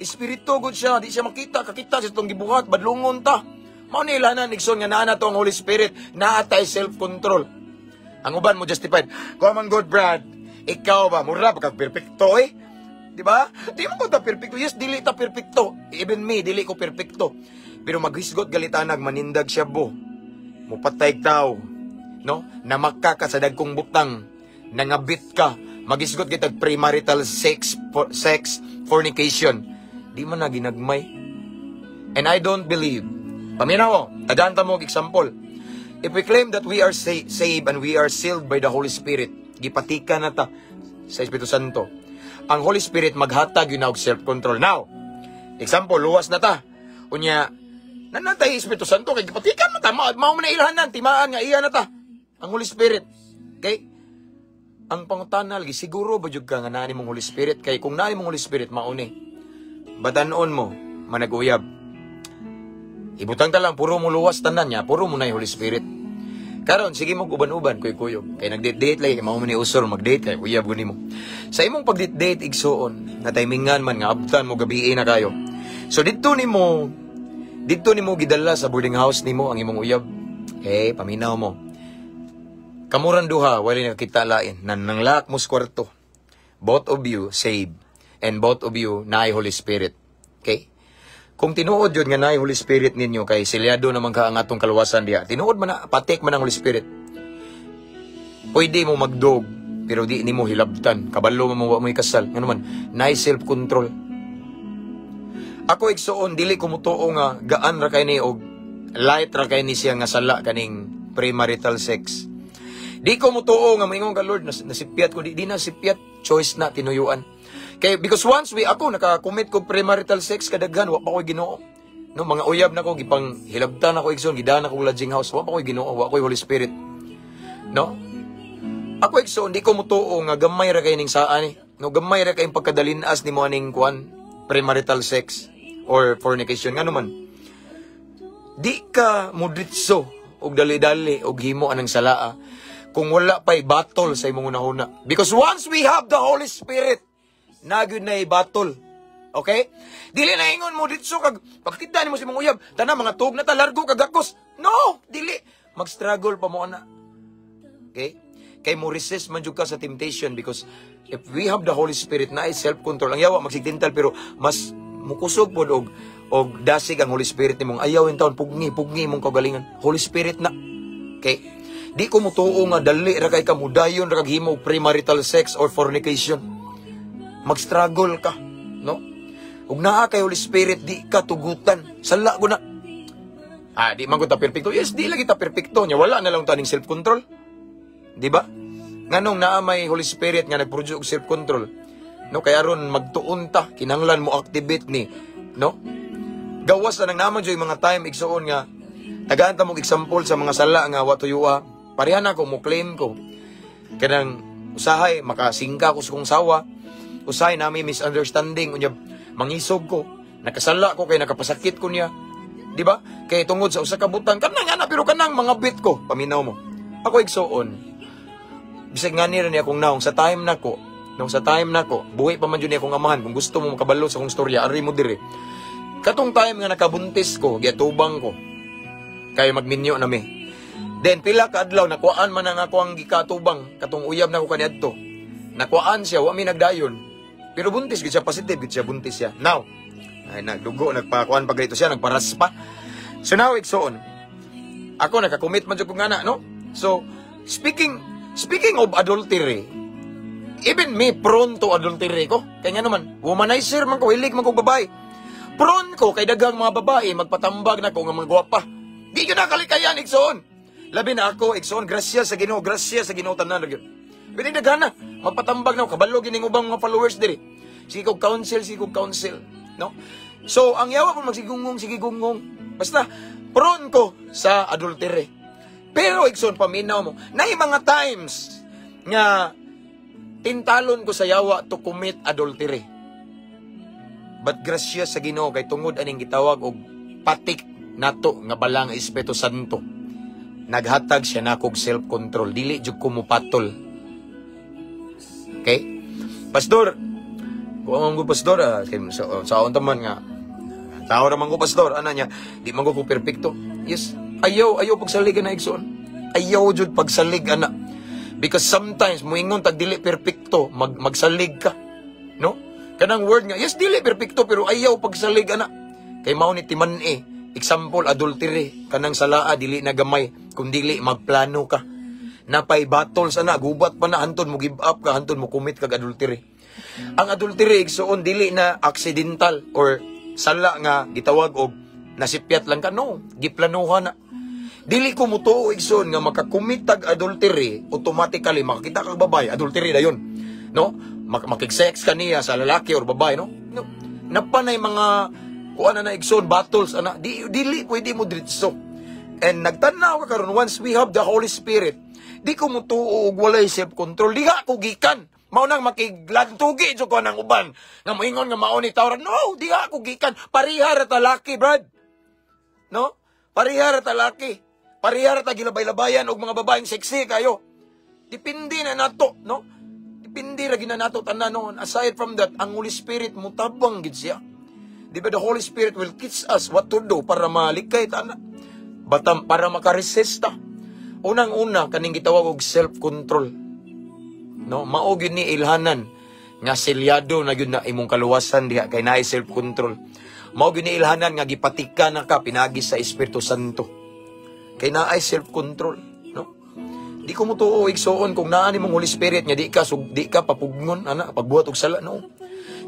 Espiritu gud siya, di siya makita, kakita sa itong gibuhat, badlungon ta. Mao ni ilhanan, igsoon, nga naa na to ang Holy Spirit, naa tay self-control. Ang uban mo justified. Kuha man good, Brad. Ikaw ba mura pa kag perpekto eh? Di ba? Di mo ko ta perpekto. Yes, dili ta perpekto. Even me, dili ko perpekto. Pero maghisgot galitanag manindag shabu. Mupatay tao. No? Namaka ka sa dagkong butang. Nangabit ka. Magisgot kitag premarital sex, for, sex, fornication. Di man na ginagmay. And I don't believe. Paminaw mo, tagaan ta mo og example. If we claim that we are saved and we are sealed by the Holy Spirit, gipatika na ta sa Espiritu Santo. Ang Holy Spirit maghatag yun og self-control. Now, example, luwas na ta. Unya, nanatay Espiritu Santo, kay gipatika mo ta, mao man na ilhanan, timaan nga iya na ta. Ang Holy Spirit. Okay? Ang pangutana lagi, siguro ba jud ka nga naa nimong Holy Spirit? Kay kung naa nimong Holy Spirit, mauni. Batanon mo, managuyab. Ibutang ta lang, puro mo luwas tanan niya, puro mo na yung Holy Spirit. Karon sige mo uban-uban kuy-kuyog. Kay nag-date-date lagi kay mao man ni usor mag-date kay uyab gud nimo. Sa imong pag-date-date, igsuon, na timingan man nga abtan mo gabii na kayo. So didto nimo gidala sa boarding house nimo ang imong uyab. Eh, paminaw mo. Kamuran duha, wala nakakita lain. Nan nanglak mo sa kwarto. Both of you saved. And both of you naay Holy Spirit. Okay? Kung tinuod yun nga naay Holy Spirit ninyo, kay silyado naman ka ang atong kaluwasan diya. Tinuod man na, patik man ang Holy Spirit. Pwede mo magdog, pero di nimo hilabtan. Kabalo man mo wa mo'y kasal. Ngano man, naay self-control. Ako, igsuon, dili ko mutuo nga gaan ra kay ni og light ra kay ni siya nga sala kaning premarital sex. Di ko mutuo nga moingon ka, "Lord, nasipyat ko." Di na sipyat, choice na tinuyuan. Kay because once we ako naka-commit ko premarital sex kadaghan, wa pa ko Ginoo. No, mga uyab na ko gipang hilabtan ako, igsoon, gidan ako lodging house, wa pa ko Ginoo, wa ko Holy Spirit. No? Ako, igsoon, di ko mutuo nga gamay ra kay ning saan eh. No, gamay ra kay pagkadalinas nimo aning kuan, premarital sex or fornication, ngano man, di ka mudritso og dali-dali og himo anang salaa kung wala pa'y battle sa imong hunahuna. Because once we have the Holy Spirit, naa gyud na battle. Okay? Dili na ingon mo ditso kag pagkita nimo sa imong uyab, tanan mga tug na ta largo kag gakos. No, dili. Mag-struggle pa mo ana. Okay? Kay mo resist man jud ka sa temptation because if we have the Holy Spirit, na self-control. Ang yawa magsigtintal pero mas mukusog pod og dasig ang Holy Spirit nimong ayaw in taon, pugni pugni imong kaugalingon. Holy Spirit na. Okay? Di ko mutuo nga dali ra kay ka mudayon ra kag himo og premarital sex or fornication. Mag-struggle ka, no? Ug naa kay Holy Spirit, di ka tugutan. Sala ko na. Ah, di man ko ta perpekto. Yes, di lagi ta perpekto nya. Wala na lang taning self-control. Di ba? Nganong naa may Holy Spirit nga nagproduce og self-control? No, kaya aron magtuon ta, kinahanglan mo activate ni, no? Gawas na nang naman yung mga time, igsuon, nga tagaan ta mong example sa mga sala nga wa tuyua. Parehan ako mo claim ko. Kanang usahay makasingka ko sa kong sawa. Usahay nami misunderstanding, unya mangisog ko. Nakasala ko kay nakapasakit ko niya. Di ba? Kay tungod sa usa ka butang kanang ana, pero kanang mga bit ko, paminaw mo. Ako, igsuon, bisag nga nira niya akong naong sa time nako, nung sa time nako, buhi pa man jud niya akong amahan. Kung gusto mo makabalo sa akong storya, ari mo dire. Katong time nga nakabuntis ko, giatubang ko. Kay magminyo na mi. Then pila ka adlaw nakuhaan man ang ako ang gikatubang katong uyab nako kaniadto. Nakuhaan siya, wa mi nagdayon. Pero buntis gid siya, positive gid siya, buntis siya. Now, ay nagdugo, nagpakuan pa ganito siya, nagparaspa. So now, igsoon, ako nakakommit man jud ko nga na, no? So, speaking of adultery, even me, prone to adultery ko. Kaya nga naman, womanizer man ko, hilig man ko babae. Prone ko kay daghang mga babae, magpatambag na ko nga mga gwapa. Di ko nakalikayan, igsoon. Labi na ako, igsoon, grasya sa Ginoo, grasya sa Ginoo tanan gyud. Pwede daghan na, magpatambag na ko, kabalo gining ubang mga followers diri. Sige kog counsel, sige kog counsel, no? So, ang yawa ko magsigungong, sige gunggong. Basta, prone ko sa adultery. Pero, igsoon, paminaw mo, na mga times nga tintalon ko sa yawa to commit adultery. But grasya sa Ginoo kay tungod aning gitawag og patik nato nga balang Espiritu Santo. Naghatag siya nakog self-control. Dili jud ko mupatol. Okay? Pastor, kuha man ko, pastor, ah, kay sa unta man nga tao raman ko, pastor, ana niya, di man ko perpekto. Yes, ayaw, ayaw pagsalig na, igsoon. Ayaw jud pagsalig ana. Because sometimes muingon tag dili perpekto, magsalig ka. No? Kanang word nga, yes, dili perpekto pero ayaw pagsalig ana. Kay mao ni timan-i. Example, adultery, kanang salaa dili na gamay, kung dili magplano ka. Napay battles ana, gubat pa na hantod mo give up ka, hantod mo commit kag adultery. Ang adultery, igsuon, dili na accidental or sala nga gitawag og nasipyat lang ka. No, giplanuhan na. Dili ko mutuo, igsoon, nga makakumit tag adultery, automatically makakita kag babae, adultery dayon. No? Makig-sex ka niya sa lalaki or babae, no? No. Napanay mga kuan na na, igsoon, battles ana, di dili pwede mo diretso. And nagtanaw ka karon, once we have the Holy Spirit, di ko mutuo og walay self-control. Diha ko gikan. Mao nang makiglantugi jud ko nang uban nga moingon nga mao ni tawran. No, diha ko gikan. Pareha ra ta laki, brad. No? Pareha ra ta laki. Pareha ra ta gilabay-labayan og mga babaeng sexy kayo. Depende na nato, no? Depende ra gyud na nato tanan, no? Aside from that, ang Holy Spirit mutabang gid siya. Di ba, the Holy Spirit will teach us what to do para malikay ta na. Batam para makaresist ta. Unang-una, kaning gitawag og self-control. No, mao gyud ni ilhanan nga selyado na gyud na imong kaluwasan diha kay naay self-control. Mao gyud ni ilhanan nga gipatika na ka pinagi sa Espiritu Santo. Kay naay self-control, no? Di ko motuo, igsuon, kung naa nimong Holy Spirit nga di ka papugnon ana pagbuhat og sala, no.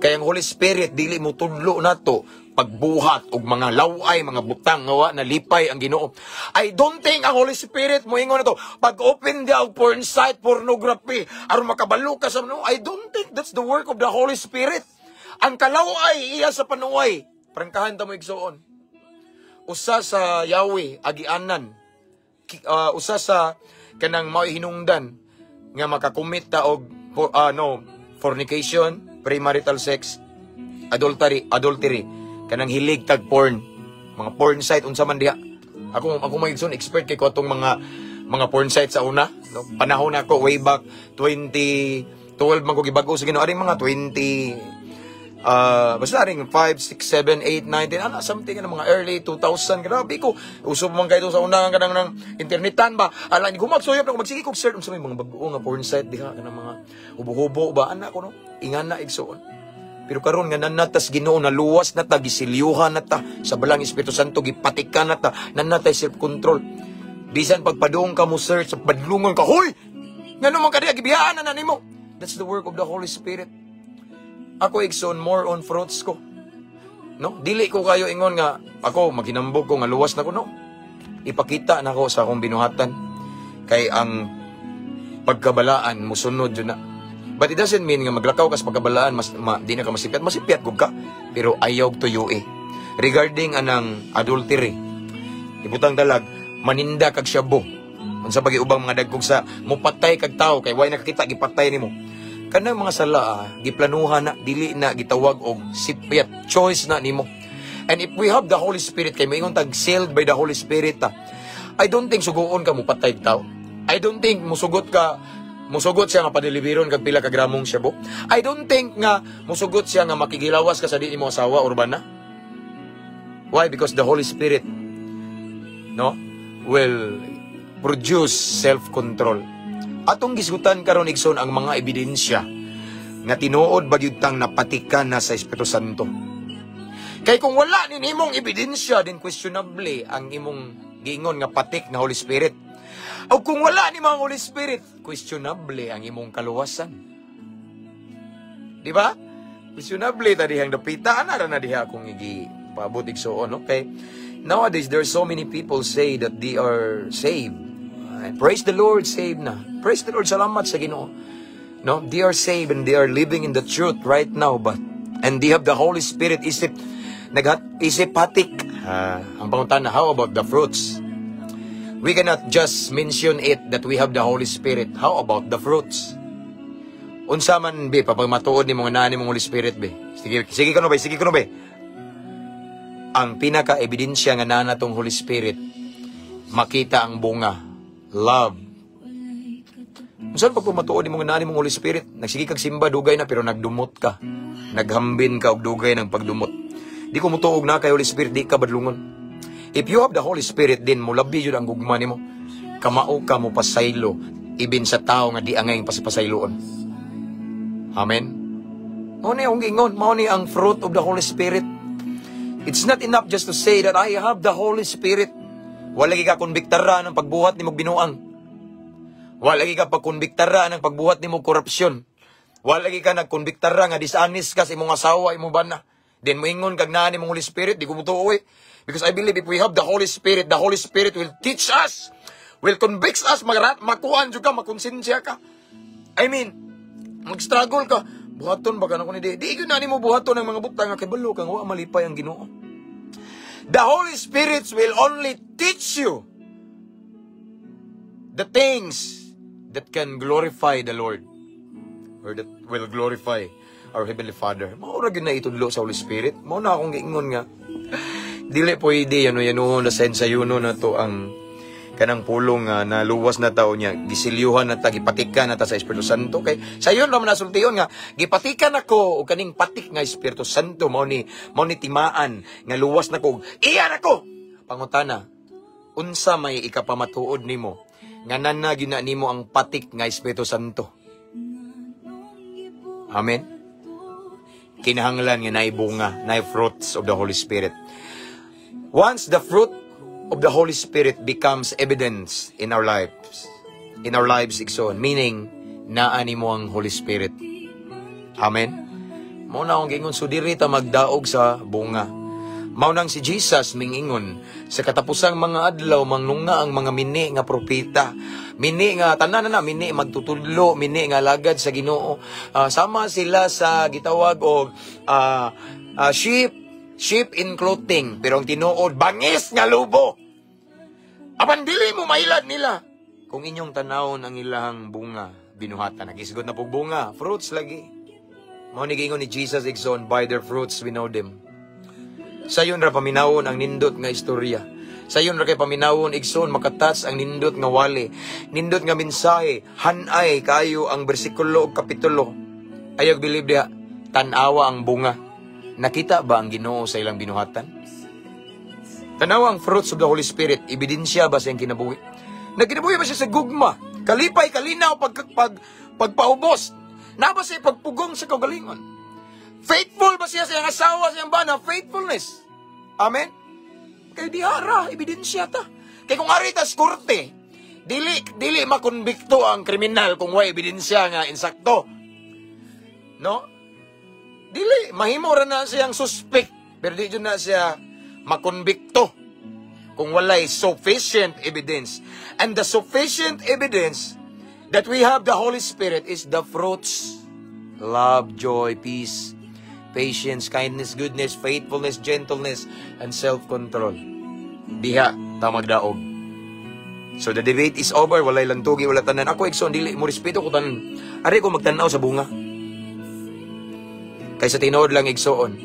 Kay ang Holy Spirit dili mo tudlo nato pagbuhat og mga laway, mga butang nga wa nalipay ang Ginoo. I don't think ang Holy Spirit mo ingon nato pag open dia og porn site, pornography aron makabalo ka sa, no. I don't think that's the work of the Holy Spirit. Ang kalaway iya sa panuway. Prangkahan ta mo, igsuon. Usa sa Yahweh agianan, usa sa kanang mao'y hinungdan nga makakomit ta og no, fornication, premarital sex, adultery, adultery, kanang hilig tag porn, mga porn site, unsa man diha. Ako mga igsoon, expert kay ko atong mga porn site sa una, no? Panahon ako way back 2012 man ko gibag-o sa Ginoo, aring mga 20, basta ring 5, 6, 7, 8, 9, 10, ano, something ano, mga early 2000, grabe ko. Uso pa man kayo sa una kanang ng internetan ba? Ala, hindi ko magsuyop na ko, magsige kog search, unsa may mga bag-o nga porn site diha, kanang mga hubo-hubo ba, anak ko, no? Ingana, igsuon. Pero karon nga nanatas Ginoo, naluwas na ta, gisilyuhan na ta sa Balaang Espiritu Santo, gipatikan na ta, nanatay self-control. Bisan pagpadung ka mo search, badlungon ka, "Hoy! Ngano man ka diha, gibiyaan na na nimo." That's the work of the Holy Spirit. Ako, igsoon, more on fruits ko. No? Dili ko kayo ingon nga ako maghinambog ko nga luwas na ko, no. Ipakita na ko sa akong binuhatan. Kay ang pagkabalaan musunod jud na. But it doesn't mean nga maglakaw ka sa pagkabalaan mas di na ka masipyat, masipyat gud ka. Pero ayaw tuyo eh. Regarding anang adultery, ibutang dalag maninda kag shabu. Unsa pagi ubang mga dagkog sa mupatay kag tawo kay way nakakita, gipatay nimo. Kanang mga sala, giplanuhan na, dili na gitawag og sipyat, choice na nimo. And if we have the Holy Spirit, kay moingon tag sealed by the Holy Spirit ta. I don't think suguon ka mupatay og tao. I don't think musugot ka, musugot siya nga padeliveron kag pila ka gramong shabu. I don't think nga musugot siya nga makigilawas ka sa di nimo asawa or bana. Why? Because the Holy Spirit, no, will produce self-control. Atong gisgutan karon, igsoon, ang mga ebidensya nga tinuod ba gyud tang napatikan na sa Espiritu Santo. Kay kung wala ni nimong ebidensya, din questionable ang imong giingon nga patik nga Holy Spirit. O kung wala ni mga Holy Spirit, questionable ang imong kaluwasan. Di ba? Questionable ta dihang dapita ana ra na diha akong igi paabot, igsoon, no? Kay nowadays there are so many people say that they are saved. And praise the Lord, saved na. Praise the Lord, salamat sa Ginoo. No, they are saved and they are living in the truth right now, but and they have the Holy Spirit isip naghat isip patik. Ang pangutana, how about the fruits? We cannot just mention it that we have the Holy Spirit. How about the fruits? Unsa man be papag matuod nimo nga naa nimong Holy Spirit be? Sige, sige kuno be, sige kuno be. Ang pinaka ebidensya nga naa natong Holy Spirit, makita ang bunga, love. Unsa pag pamatuod nimo nga naa nimong Holy Spirit? Nagsige kag simba dugay na pero nagdumot ka. Naghambin ka og dugay ng pagdumot. Di ko mutuog na kay Holy Spirit, di ka badlungon. If you have the Holy Spirit, din mulabi jud ang gugma nimo. Kamao ka mo pasaylo ibin sa tao nga di angay pasipasayloon. Amen. Mao ni akong giingon, mao ni ang fruit of the Holy Spirit. It's not enough just to say that I have the Holy Spirit. Wala ka konbiktara ng pagbuhat nimo binuang. Wala ka pagkonbiktara ng pagbuhat nimo korupsyon. Wala ka nagkonbiktara nga dishonest ka sa imong asawa, imong bana. Then moingon kag naa nimong Holy Spirit, di ko mutuo eh. Because I believe if we have the Holy Spirit, the Holy Spirit will teach us, will convict us, magarat, makuan jud ka, makonsensya ka. I mean, mag-struggle ka. Buhaton ba ka na ko ni di? Di gyud na nimo buhaton ang mga butang nga kabalo kang wa malipay ang Ginoo. The Holy Spirit will only teach you the things that can glorify the Lord or that will glorify our Heavenly Father. Mao ra gyud na itudlo sa Holy Spirit. Mao na akong giingon nga dili pwede ano yanuhon na sa sayuno na to ang Kanang pulong nga naluwas na tao niya, gisilyuhan na ta, gipatikan na ta sa Espiritu Santo. Kay sayon ra man nasultiyon nga gipatikan ako og kaning patik nga Espiritu Santo, mao ni timaan nga luwas na ko, iya na ko. Pangutana, unsa may ikapamatuod nimo nga nana gina nimo ang patik nga Espiritu Santo? Amen. Kinahanglan nga naay bunga, naay fruits of the Holy Spirit. Once the fruit of the Holy Spirit becomes evidence in our lives, igsoon, meaning, naa nimo ang Holy Spirit. Amen? Mao na akong giingon, so diri ta magdaog sa bunga. Mao nang si Jesus mingingon, sa katapusang mga adlaw mangnunga ang mga mini nga propeta. Mini nga tanan na na, mini magtutudlo, mini nga lagad sa Ginoo. Sama sila sa gitawag og sheep in clothing, pero ang tinuod bangis nga lobo. Apan dili mo mailad nila kung inyong tanawon ang ilang bunga, binuhatan. Nagisgot na pug bunga, fruits lagi. Mao ni giingon ni Jesus, igsoon, "By their fruits we know them." Sayon ra paminawon ang nindot nga istorya. Sayon ra kay paminawon, igsoon, makatats ang nindot nga wali. Nindot nga mensahe, hanay kayo ang bersikulo ug kapitulo. Ayaw believe diha, tan-awa ang bunga. Nakita ba ang Ginoo sa ilang binuhatan? Tanawa ang fruits of the Holy Spirit, ebidensya ba sa iyang kinabuhi? Nagkinabuhi ba siya sa gugma? Kalipay, kalinaw, pagpaubos? Na ba siya pagpugong sa kaugalingon? Faithful ba siya sa iyang asawa, sa iyang bana? Faithfulness. Amen? Kay dihara, ebidensya ta. Kay kung ari tas korte, dili makonbikto ang kriminal kung way ebidensya nga insakto. No? Dili, mahimo ra na siyang suspect, pero di jud na siya makonbikto kung walay sufficient evidence. And the sufficient evidence that we have the Holy Spirit is the fruits: love, joy, peace, patience, kindness, goodness, faithfulness, gentleness, and self-control. Diha, ta magdaog. So the debate is over, walay lantugi, wala tanan. Ako, igsoon, dili mo respeto ko tanan. Ari ko magtanaw sa bunga. Kaysa tinuod lang, igsoon,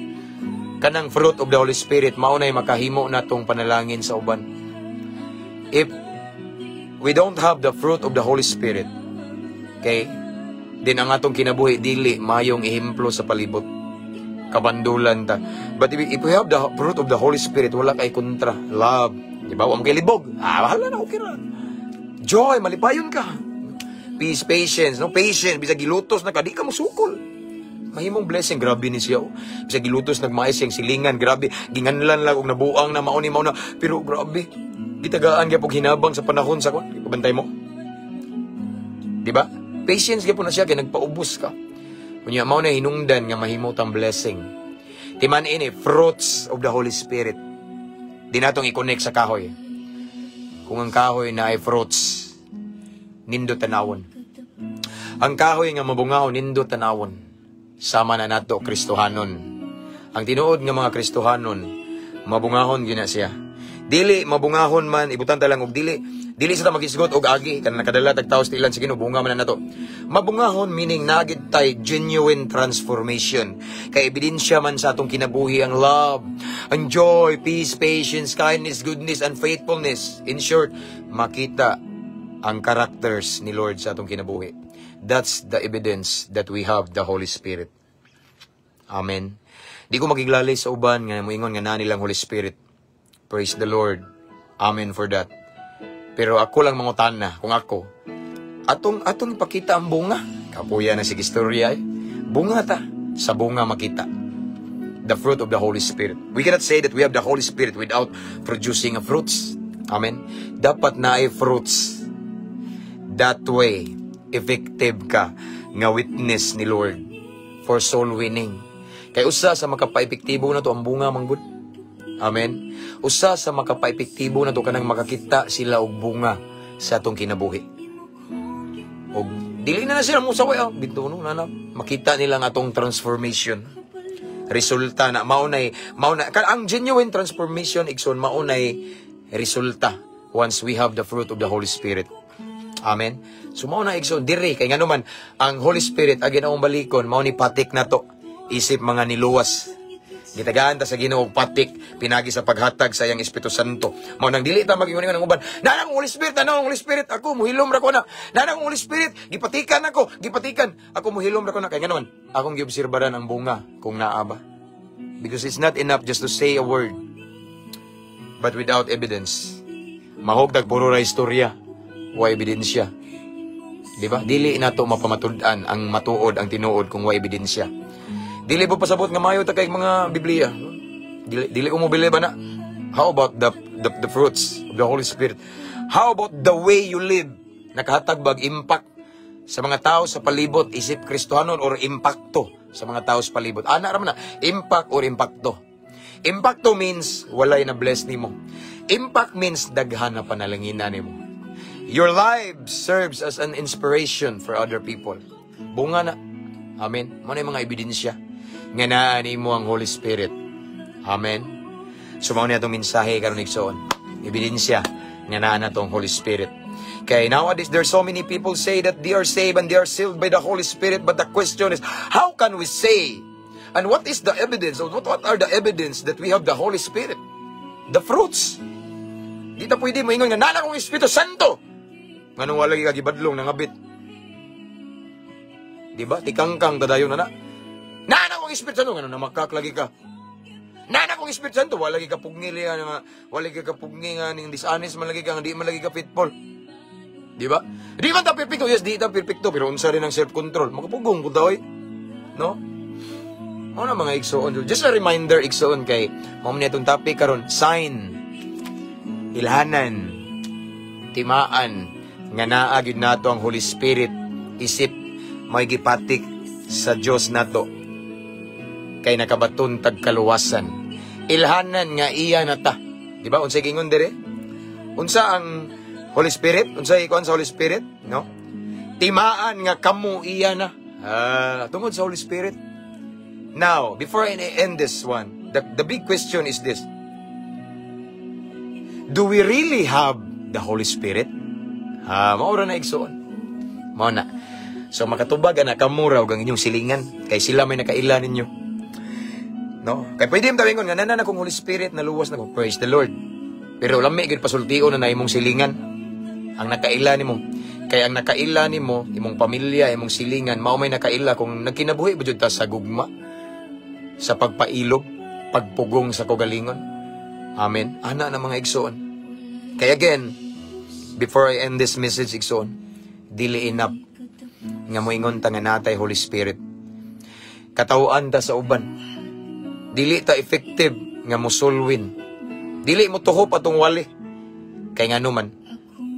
kanang fruit of the Holy Spirit, mao nay makahimo natong panalangin sa uban. If we don't have the fruit of the Holy Spirit, okay, din ang atong kinabuhi dili mayong ehemplo sa palibot. Kabandulan ta. But if we have the fruit of the Holy Spirit, wala kay kontra. Love. Di ba? Wa mo kay libog. Ah, bahala na, okay ra. Joy, malipayon ka. Peace, patience, no? Patience, bisag gilutos na ka, di ka musukol. Mahimong blessing, grabe ni siya, oh. Bisag gilutos nagmaes siyang silingan, grabe. Ginganlan lang og nabuang na mao ni mao na. Pero grabe, gitagaan gyud hinabang sa panahon sa kwan. Pabantay mo. Di ba? Patience gyud na siya kay nagpaubos ka. Unya mao na hinungdan nga mahimo tang blessing. Timan ini fruits of the Holy Spirit. Di natong i-connect sa kahoy. Kung ang kahoy na ay fruits, nindot tanawon. Ang kahoy nga mabungahon, nindot tanawon. Sama na nato Kristohanon. Ang tinuod nga mga Kristohanon, mabungahon gina siya. Dili mabungahon man, ibutan ta lang og dili dili sa ta magisgot og agi kanang nakadala tag taos tilan sige no bunga man na nato. Mabungahon meaning nagid tay genuine transformation. Kay ebidensya man sa atong kinabuhi ang love, ang joy, peace, patience, kindness, goodness, and faithfulness. In short, makita ang characters ni Lord sa atong kinabuhi. That's the evidence that we have the Holy Spirit. Amen. Di ko magiglali sa uban nga moingon nga naa nilang Holy Spirit. Praise the Lord. Amen for that. Pero ako lang mangutana, kung ako, atong ipakita ang bunga. Kapuya na sige istorya eh. Bunga ta. Sa bunga makita. The fruit of the Holy Spirit. We cannot say that we have the Holy Spirit without producing a fruits. Amen. Dapat na ay fruits. That way, effective ka nga witness ni Lord for soul winning. Kay usa sa makapaepektibo na to ang bunga manggod. Amen. Usa sa makapaepektibo na to kanang makakita sila og bunga sa atong kinabuhi. Og dili na na sila musaway ah. Bito no na, na makita nila ang atong transformation. Resulta na mao nay mao na ang genuine transformation, igsoon, mao nay resulta once we have the fruit of the Holy Spirit. Amen. So mao na, igsoon, diri kay ngano man ang Holy Spirit, again akong balikon, mao ni patik na to isip mga niluwas. Gitagaan ta sa Ginoo og patik pinagi sa paghatag sa iyang Espiritu Santo. Mao nang dili ta mag-ingon ang uban. Naa akong Holy Spirit, naa akong Holy Spirit, ako muhilom ra ko na. Naa akong Holy Spirit, gipatikan ako, gipatikan. Ako muhilom ra ko na kay ngano man akong giobserbaran ang bunga kung naa ba. Because it's not enough just to say a word but without evidence. Mahog puro ra istorya, wa ebidensya. Di ba? Dili nato mapamatud-an ang matuod, ang tinuod kung wa ebidensya. Dili po pasabot nga mayo ta kay mga Biblia. Dili, dili ko mo ba na. How about the fruits of the Holy Spirit? How about the way you live? Nakahatag bag impact sa mga tao sa palibot isip Kristohanon or impakto sa mga tao sa palibot? Ana ra man na, impact or impakto. Impakto means walay na bless nimo. Impact means daghan na panalanginan nimo. Your life serves as an inspiration for other people. Bunga na. Amen. Mao na yung mga ebidensya nga naa nimo ang Holy Spirit. Amen. So mao ni atong mensahe karon, igsoon. Ebidensya nga naa na tong Holy Spirit. Kay nowadays there are so many people say that they are saved and they are sealed by the Holy Spirit, but the question is, how can we say, and what is the evidence, or what are the evidence that we have the Holy Spirit? The fruits. Di ta pwede moingon nga naa akong Espiritu Santo. Nganong wala ka gibadlong nangabit? Di ba? Tikangkang tadayon na na. Naa akong Espiritu Santo, ngano namakak lagi ka? Naa akong Espiritu Santo, wala lagi ka pugni liya nga, wala lagi ka pugni nga ning dishonest man lagi ka, nga di man lagi ka faithful. Di ba? Di man ta perpekto, yes, di ta perpekto, pero unsa rin ang self-control? Makapugong po oy. No? Mao na, mga igsoon. Just a reminder, igsoon, kay mao man itong topic karon, sign, ilhanan, timaan nga naa gyud nato ang Holy Spirit isip may gipatik sa Dios nato kay nakabaton tag kaluwasan. Ilhanan nga iya na ta. Di ba? Unsay gingon dire? Unsa ang Holy Spirit? Unsay ikuan sa Holy Spirit? No? Timaan nga kamo iya na. Ah, tungod sa Holy Spirit. Now, before I end this one, the big question is this. Do we really have the Holy Spirit? Ha, mao ra na, igsoon. Mao na. So makatubag ana kamo ra og ang inyong silingan kay sila may nakaila ninyo. No? Kay pwede mo tawingon nga naa na akong Holy Spirit, naluwas na ko. Praise the Lord. Pero lami gyud pasultion na na imong silingan. Ang nakaila nimo. Kay ang nakaila nimo, imong pamilya, imong silingan, mao may nakaila kung nagkinabuhi ba jud ta sa gugma, sa pagpailob, pagpugong sa kaugalingon. Amen. Ana na, mga igsoon. Kaya again, before I end this message, igsoon, dili enough nga moingon ta nga natay Holy Spirit. Katawhan ta sa uban. Dili ta effective nga musulwin. Dili mo tuhop atong wali. Kay ngano man,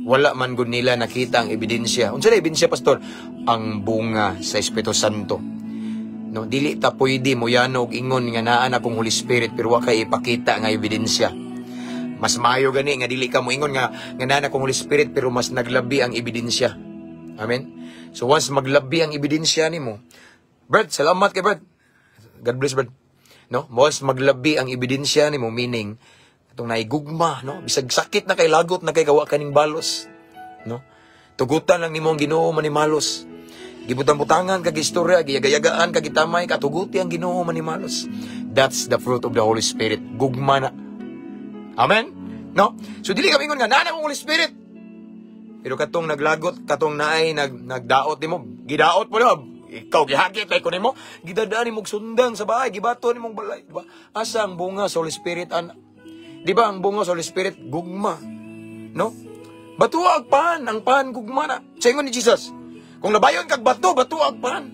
wala man gud nila nakita ang ebidensya. Unsa na ebidensya, pastor? Ang bunga sa Espiritu Santo. No, dili ta pwede mo yanog ingon nga naa na akong Holy Spirit pero wa kay ipakita nga ebidensya. Mas maayo gani nga dili ka moingon nga naa na akong Holy Spirit pero mas naglabi ang ebidensya. Amen. So once maglabi ang ebidensya nimo, Brad, salamat kay Brad. God bless, Brad. No? Once maglabi ang ebidensya nimo, meaning atong naigugma, no? Bisag sakit na kay, lagot na kay, kawa kaning balos, no? Tugutan lang nimo ang Ginoo manimalos. Gibutang-butangan kag istorya, giyagayagaan kag gitamay ka, tuguti ang Ginoo manimalos. That's the fruit of the Holy Spirit. Gugma na. Amen? No? So dili ka mingon nga naa na akong Holy Spirit. Pero katong naglagot, katong naay nagdaot nimo, gidaot mo na, ikaw gihagit kay ko nimo, gidadaan nimo og sundang sa bahay, gibato nimong balay, di ba? Asa ang bunga sa Holy Spirit ana? Di ba ang bunga sa Holy Spirit gugma? No? Batuag pan, ang pan gugma na. Sa ingon ni Jesus, kung labayon kag bato, batuag pan.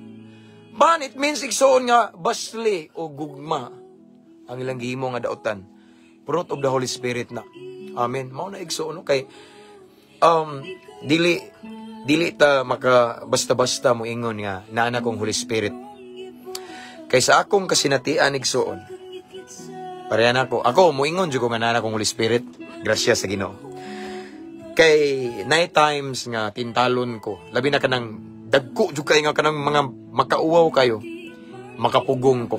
Pan, it means, igsoon, nga basli o gugma ang ilang gihimo nga daotan. Fruit of the Holy Spirit na. Amen. Mao na, igsoon, no? Kay dili dili ta maka basta-basta mo ingon nga naa na kong Holy Spirit. Kay sa akong kasinatian, igsoon, pareha na ako. Ako moingon jud ko nga naa na akong Holy Spirit. Grasya sa Ginoo. Kay night times nga tintalon ko, labi na kanang dagko jud kay nga kanang mga makauwaw kayo, makapugong ko.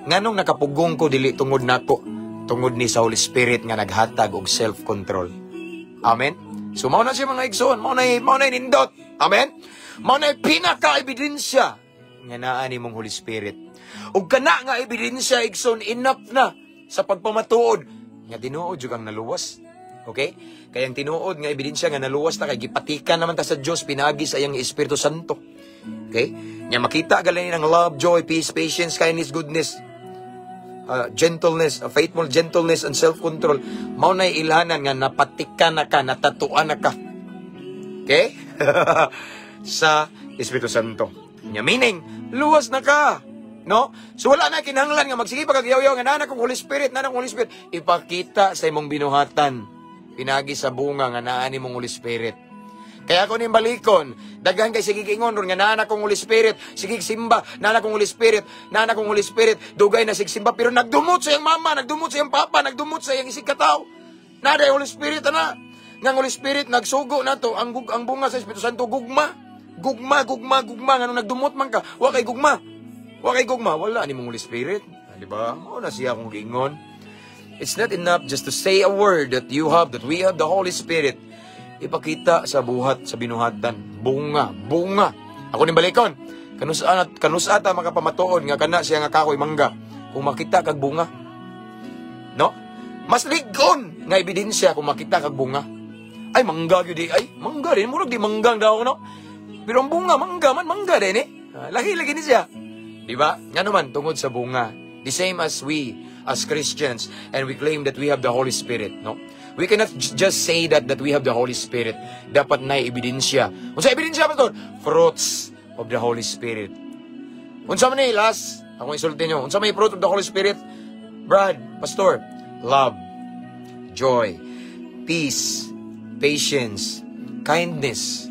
Nganong nakapugong ko? Dili tungod nako, tungod ni sa Holy Spirit nga naghatag og self-control. Amen. So mao na siya, mga igsoon, mao na nindot. Amen. Mao na pinaka-ebidensya nga naa nimong Holy Spirit. Ug kana nga ebidensya, igsoon, enough na sa pagpamatuod nga tinuod jud kang naluwas. Okay? Kaya ang tinuod nga ebidensya nga naluwas ta kay gipatikan naman ta sa Dios pinaagi sa iyang Espiritu Santo. Okay? Nya makita galing ang love, joy, peace, patience, kindness, goodness, gentleness, faithful gentleness and self-control. Mao na ilhanan nga napatikan na ka, natatuan na ka. Okay? Sa Espiritu Santo. Nya meaning, luwas na ka. No? So wala na kinahanglan nga magsige pa kag yaw nga naa kong Holy Spirit, naa kong Holy Spirit. Ipakita sa imong binuhatan. Pinagi sa bunga nga naa nimong Holy Spirit. Kaya ako ning balikon, daghan kay sige ingon ron nga naa na kong Holy Spirit, sige simba, naa na kong Holy Spirit, naa na kong Holy Spirit, dugay na sig simba, pero nagdumot sa iyang mama, nagdumot sa iyang papa, nagdumot sa iyang isig kataw. Naa Holy Spirit ana. Nga ang Holy Spirit nagsugo nato ang bunga sa Espiritu Santo, gugma. Gugma, gugma, gugma. Ngano nagdumot man ka, wa kay gugma. Wa kay gugma, wala ni mong Holy Spirit. Ah, di ba? Mao na siya akong giingon. It's not enough just to say a word that you have, that we have the Holy Spirit. Ipakita sa buhat, sa binuhatan. Bunga, bunga. Ako ni balikon. Kanus-a at kanus-a ta makapamatuod nga kana siya nga kahoy mangga kung makita kag bunga? No? Mas ligon nga ebidensya kung makita kag bunga. Ay, mangga gyud di. Ay, mangga din. Murag di manggang daw, no? Pero ang bunga, mangga man, mangga din eh. Ah, lagi lagi ni siya. Di ba? Nga naman, tungod sa bunga. The same as we, as Christians, and we claim that we have the Holy Spirit, no? We cannot just say that we have the Holy Spirit. Dapat na ebidensya. Unsa ebidensya, Pastor? Fruits of the Holy Spirit. Unsa man ni last? Akong isulti nyo. Unsa may fruit of the Holy Spirit? Brad, Pastor, love, joy, peace, patience, kindness.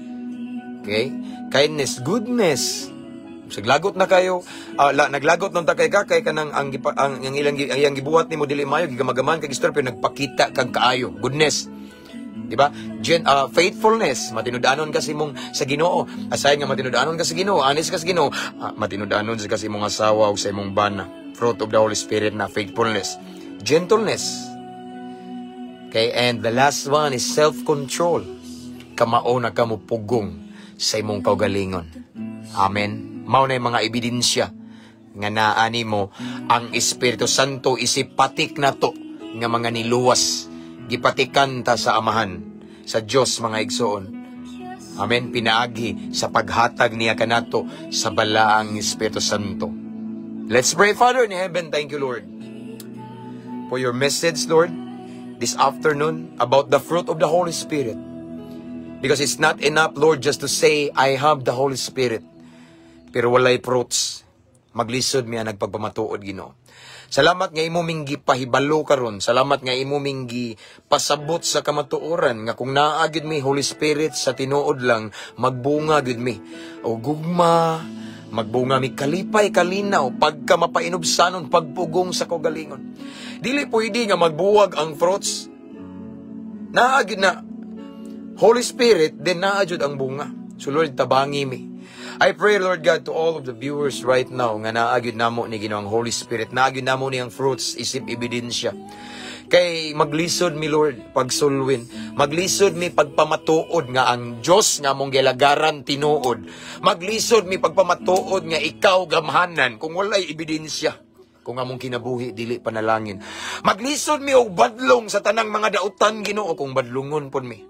Okay? Kindness, goodness. Saglagot na kayo, naglagot nung ta kay ka kay kanang ang ilang ang iyang gibuhat nimo dili maayo, gigamagaman kag istorya, pero nagpakita kag kaayo, goodness. Di ba? Faithfulness, matinud-anon ka sa imong sa Ginoo. Aside nga matinud-anon ka sa Ginoo, honest ka sa Ginoo, matinud-anon sa ka sa imong asawa o sa imong bana. Fruit of the Holy Spirit na faithfulness. Gentleness. Okay, and the last one is self-control. Kamao na ka mo pugong sa imong kaugalingon. Amen. Mao na yung mga ebidensya nga naa nimo ang Espiritu Santo, isipatik na to nga mga niluwas. Gipatikan ta sa Amahan, sa Dios, mga igsoon. Amen. Pinaagi sa paghatag niya kanato sa balaang Espiritu Santo. Let's pray. Father in heaven, thank you, Lord, for your message, Lord, this afternoon about the fruit of the Holy Spirit. Because it's not enough, Lord, just to say, "I have the Holy Spirit." Pero walay fruits. Maglisod mi ang nagpagpamatuod, Ginoo. Salamat nga imo ming gipahibalo karon. Salamat nga imo ming gipasabot sa kamatuoran nga kung naa gyud mi Holy Spirit sa tinuod lang, magbunga gyud mi. O gugma, magbunga mi kalipay, kalinaw, pagka mapainubsanon, pagpugong sa kaugalingon. Dili pwede nga magbuwag ang fruits. Naa gyud na Holy Spirit, then naa jud ang bunga. So Lord, tabangi mi. I pray, Lord God, to all of the viewers right now nga naa gyud namo ni Ginoong Holy Spirit, naa gyud namo ni ang fruits isip ebidensya. Kay maglisod mi, Lord, pagsulwin. Maglisod mi pagpamatuod nga ang Dios nga among gilagaran tinuod. Maglisod mi pagpamatuod nga ikaw gamhanan kung walay ebidensya. Kung among kinabuhi dili panalangin. Maglisod mi og badlong sa tanang mga dautan, Ginoo, kung badlungon pud mi.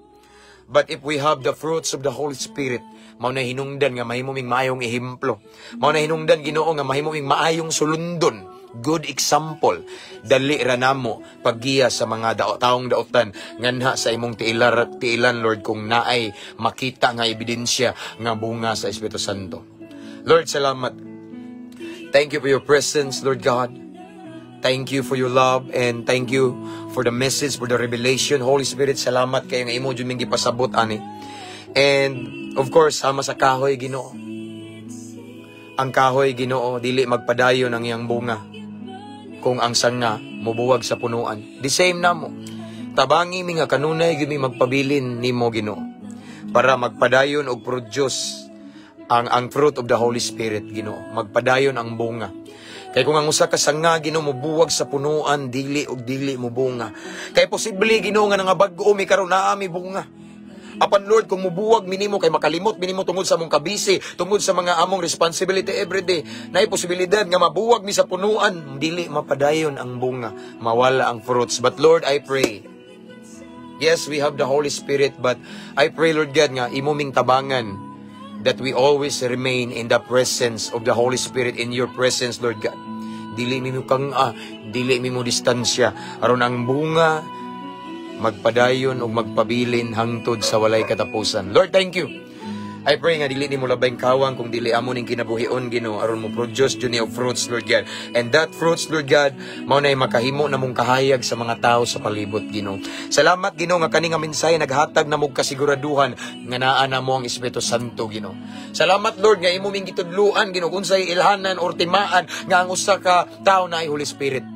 But if we have the fruits of the Holy Spirit, mao na hinungdan nga mahimo ming maayong ehemplo. Mao na hinungdan, Ginoo, nga mahimo ming maayong sulundon. Good example. Dali ra namo paggiya sa mga taong dautan nganha sa imong tiilar, tiilan, Lord, kung naay makita nga ebidensya nga bunga sa Espiritu Santo. Lord, salamat. Thank you for your presence, Lord God. Thank you for your love and thank you for the message, for the revelation. Holy Spirit, salamat kay nga imo jud ming gipasabot ani. And of course, sama sa kahoy, Ginoo. Ang kahoy, Ginoo, dili magpadayon ang iyang bunga kung ang sanga mubuwag sa punuan. The same namo. Tabangi mi nga kanunay gyud mi magpabilin nimo, Ginoo, para magpadayon og produce ang fruit of the Holy Spirit, Ginoo. Magpadayon ang bunga. Kay kung ang usa ka sanga, Ginoo, mobuwag sa punuan, dili og dili mo bunga. Kay posible, Ginoo, nga nangabag-o mi karon, naa mi bunga. Apan Lord, kung mubuwag mi nimo kay makalimot mi nimo tungod sa among kabisi, tungod sa mga among responsibility everyday, naay posibilidad nga mabuwag mi sa punuan, dili mapadayon ang bunga, mawala ang fruits. But Lord, I pray. Yes, we have the Holy Spirit, but I pray, Lord God, nga imo ming tabangan that we always remain in the presence of the Holy Spirit, in your presence, Lord God. Dili mi mo kang dili mi mo distansya aron ang bunga magpadayon ug magpabilin hangtod sa walay katapusan. Lord, thank you. I pray nga dili nimo labay kawang kung dili amo ning kinabuhion, Ginoo, aron mo produce jud ni og fruits, Lord God. And that fruits, Lord God, mao nay makahimo namong kahayag sa mga tao sa palibot, Ginoo. Salamat, Ginoo, nga kani nga mensahe naghatag namo og kasiguraduhan nga naa namo ang Espiritu Santo, Ginoo. Salamat, Lord, nga imo ming gitudluan, Ginoo, kung unsay ilhanan or timaan nga ang usa ka tawo naay Holy Spirit.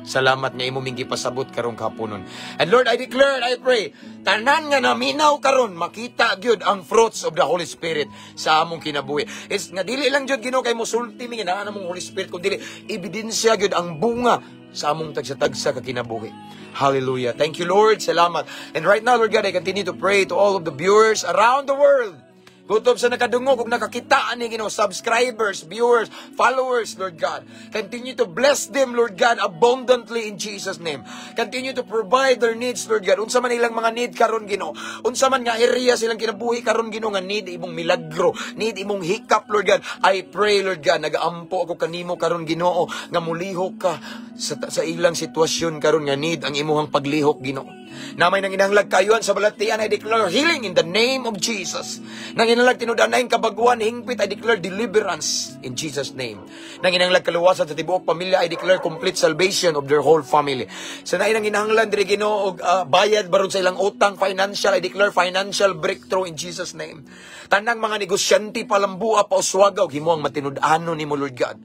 Salamat nga imo ming gipasabot karong kahaponon. And Lord, I declare and I pray, tanan nga naminaw karon makita gyud ang fruits of the Holy Spirit sa among kinabuhi. Is nga dili lang gyud, Ginoo, kay mosulti mi nga naa namong Holy Spirit, kun dili ebidensya gyud ang bunga sa among tagsa-tagsa ka kinabuhi. Hallelujah. Thank you, Lord. Salamat. And right now, Lord God, I continue to pray to all of the viewers around the world. Gutob sa nakadungog ug nakakita ani, Ginoo, subscribers, viewers, followers, Lord God. Continue to bless them, Lord God, abundantly in Jesus' name. Continue to provide their needs, Lord God. Unsa man ilang mga need karon, Ginoo. Unsa man nga area silang kinabuhi karon, Ginoo, nga need imong milagro, need imong hikap, Lord God. I pray, Lord God, nagaampo ako kanimo karon, Ginoo, nga mulihok ka sa ilang sitwasyon karon nga need ang imuhang paglihok, Ginoo. Na may nanginahanglag kaayuhan sa balatian, I declare healing in the name of Jesus. Nanginahanglag tinud-anay kabaguan, hingpit, I declare deliverance in Jesus' name. Nanginahanglag kaluwasan sa tibuok pamilya, I declare complete salvation of their whole family. Sa naay nanginahanglan diri, Ginoo, og bayad baron sa ilang utang financial, I declare financial breakthrough in Jesus' name. Tanang mga negosyante palambua pauswaga og himuang matinud-anon nimo, Lord God.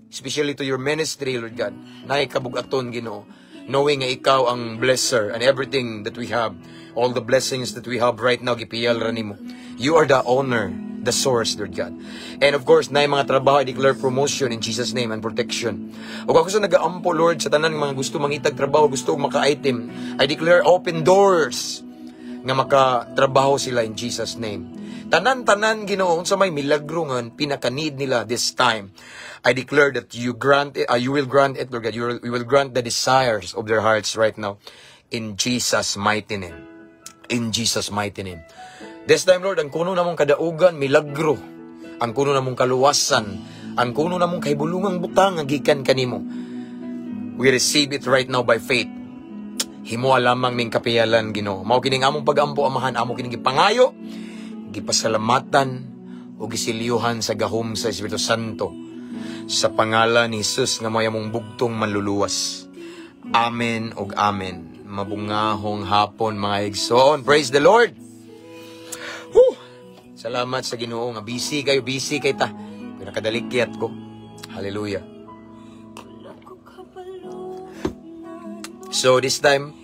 Especially to your ministry, Lord God. Naay kabugaton, Ginoo, knowing nga ikaw ang blesser and everything that we have, all the blessings that we have right now, gipiyal ra nimo. You are the owner, the source, Lord God. And of course, naay mga trabaho, I declare promotion in Jesus' name and protection. Ug ako sa nagaampo, Lord, sa tanan mga gusto mangitag trabaho, gusto og maka-item, I declare open doors nga makatrabaho sila in Jesus' name. Tanan-tanan, Ginoo, unsa may milagro nga pinaka-need nila this time, I declare that you grant it, you will grant it, Lord God. You will grant the desires of their hearts right now in Jesus' mighty name. In Jesus' mighty name. This time, Lord, ang kuno namong kadaugan, milagro. Ang kuno namong kaluwasan, ang kuno namong kahibulungang butang nga gikan kanimo. We receive it right now by faith. Himoa lamang ning kapiyalan, Ginoo. Mao kining among pagampo, Amahan, amo kining gipangayo, gipasalamatan o gisilyuhan sa gahom sa Espiritu Santo sa pangalan ni Jesus nga may among bugtong manluluwas. Amen ug amen. Mabungahong hapon, mga igsoon. Praise the Lord. Whew! Salamat sa Ginoo nga busy kayo, busy kay ta. Pinakadalikyat ko. Hallelujah. Wala ko kabalo So this time,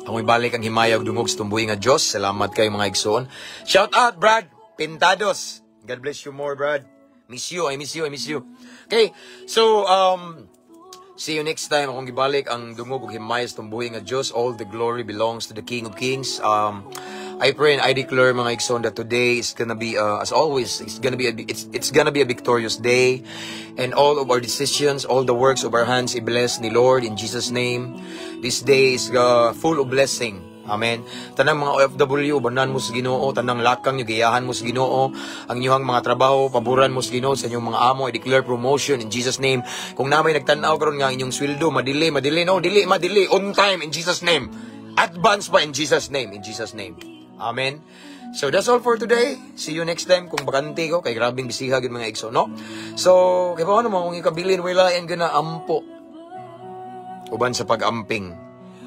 akong ibalik ang himaya ug dungog sa tumbuhi nga Dios. Salamat kayo, mga igsoon. Shout out, Brad Pintados. God bless you more, Brad. Miss you, I miss you, I miss you. Okay, so see you next time. Akong gibalik ang dungog ug himaya sa tumbuhi nga Dios. All the glory belongs to the King of Kings. I pray and I declare, mga igsoon, that today is gonna be, as always, it's gonna be a victorious day, and all of our decisions, all the works of our hands, i-bless ni Lord in Jesus' name. This day is full of blessing. Amen. Tanang mga OFW, ubanan mo sa Ginoo, tanang lakang nyo, giyahan mo sa Ginoo, ang inyong mga trabaho, paboran mo sa Ginoo, sa inyong mga amo, I declare promotion in Jesus' name. Kung naa may nagtanaw karon nga ang inyong sweldo, madili, madili, no, dili, madili, on time in Jesus' name. Advance pa in Jesus' name, in Jesus' name. Amen. So that's all for today. See you next time kung bakante ko kay grabing bisiha gyud, mga igsoon, no? So, kay paano mo kung ikabilin wala and gana ampo uban sa pag-amping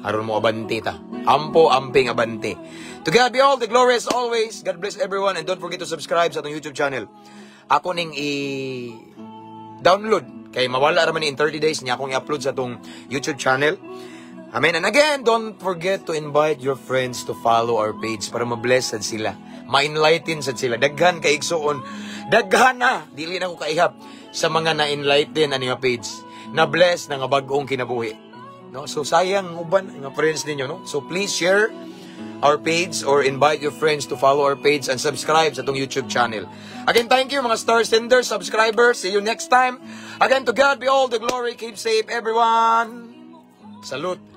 aron mo abante ta. Ampo, amping, abante. To God be all the glory as always. God bless everyone and don't forget to subscribe sa atong YouTube channel. Ako ning i download kay mawala ra man ni in 30 days niya akong i-upload sa atong YouTube channel. Amen. And again, don't forget to invite your friends to follow our page para ma-bless sad sila. Ma-enlighten sad sila. Daghan kay igsuon. Daghan na. Dili na ko kaihap sa mga na-enlighten ani nga page. Na-bless na nga bag-ong kinabuhi. No? So sayang uban nga friends ninyo, no? So please share our page or invite your friends to follow our page and subscribe sa atong YouTube channel. Again, thank you, mga star senders, subscribers. See you next time. Again, to God be all the glory. Keep safe, everyone. Salute.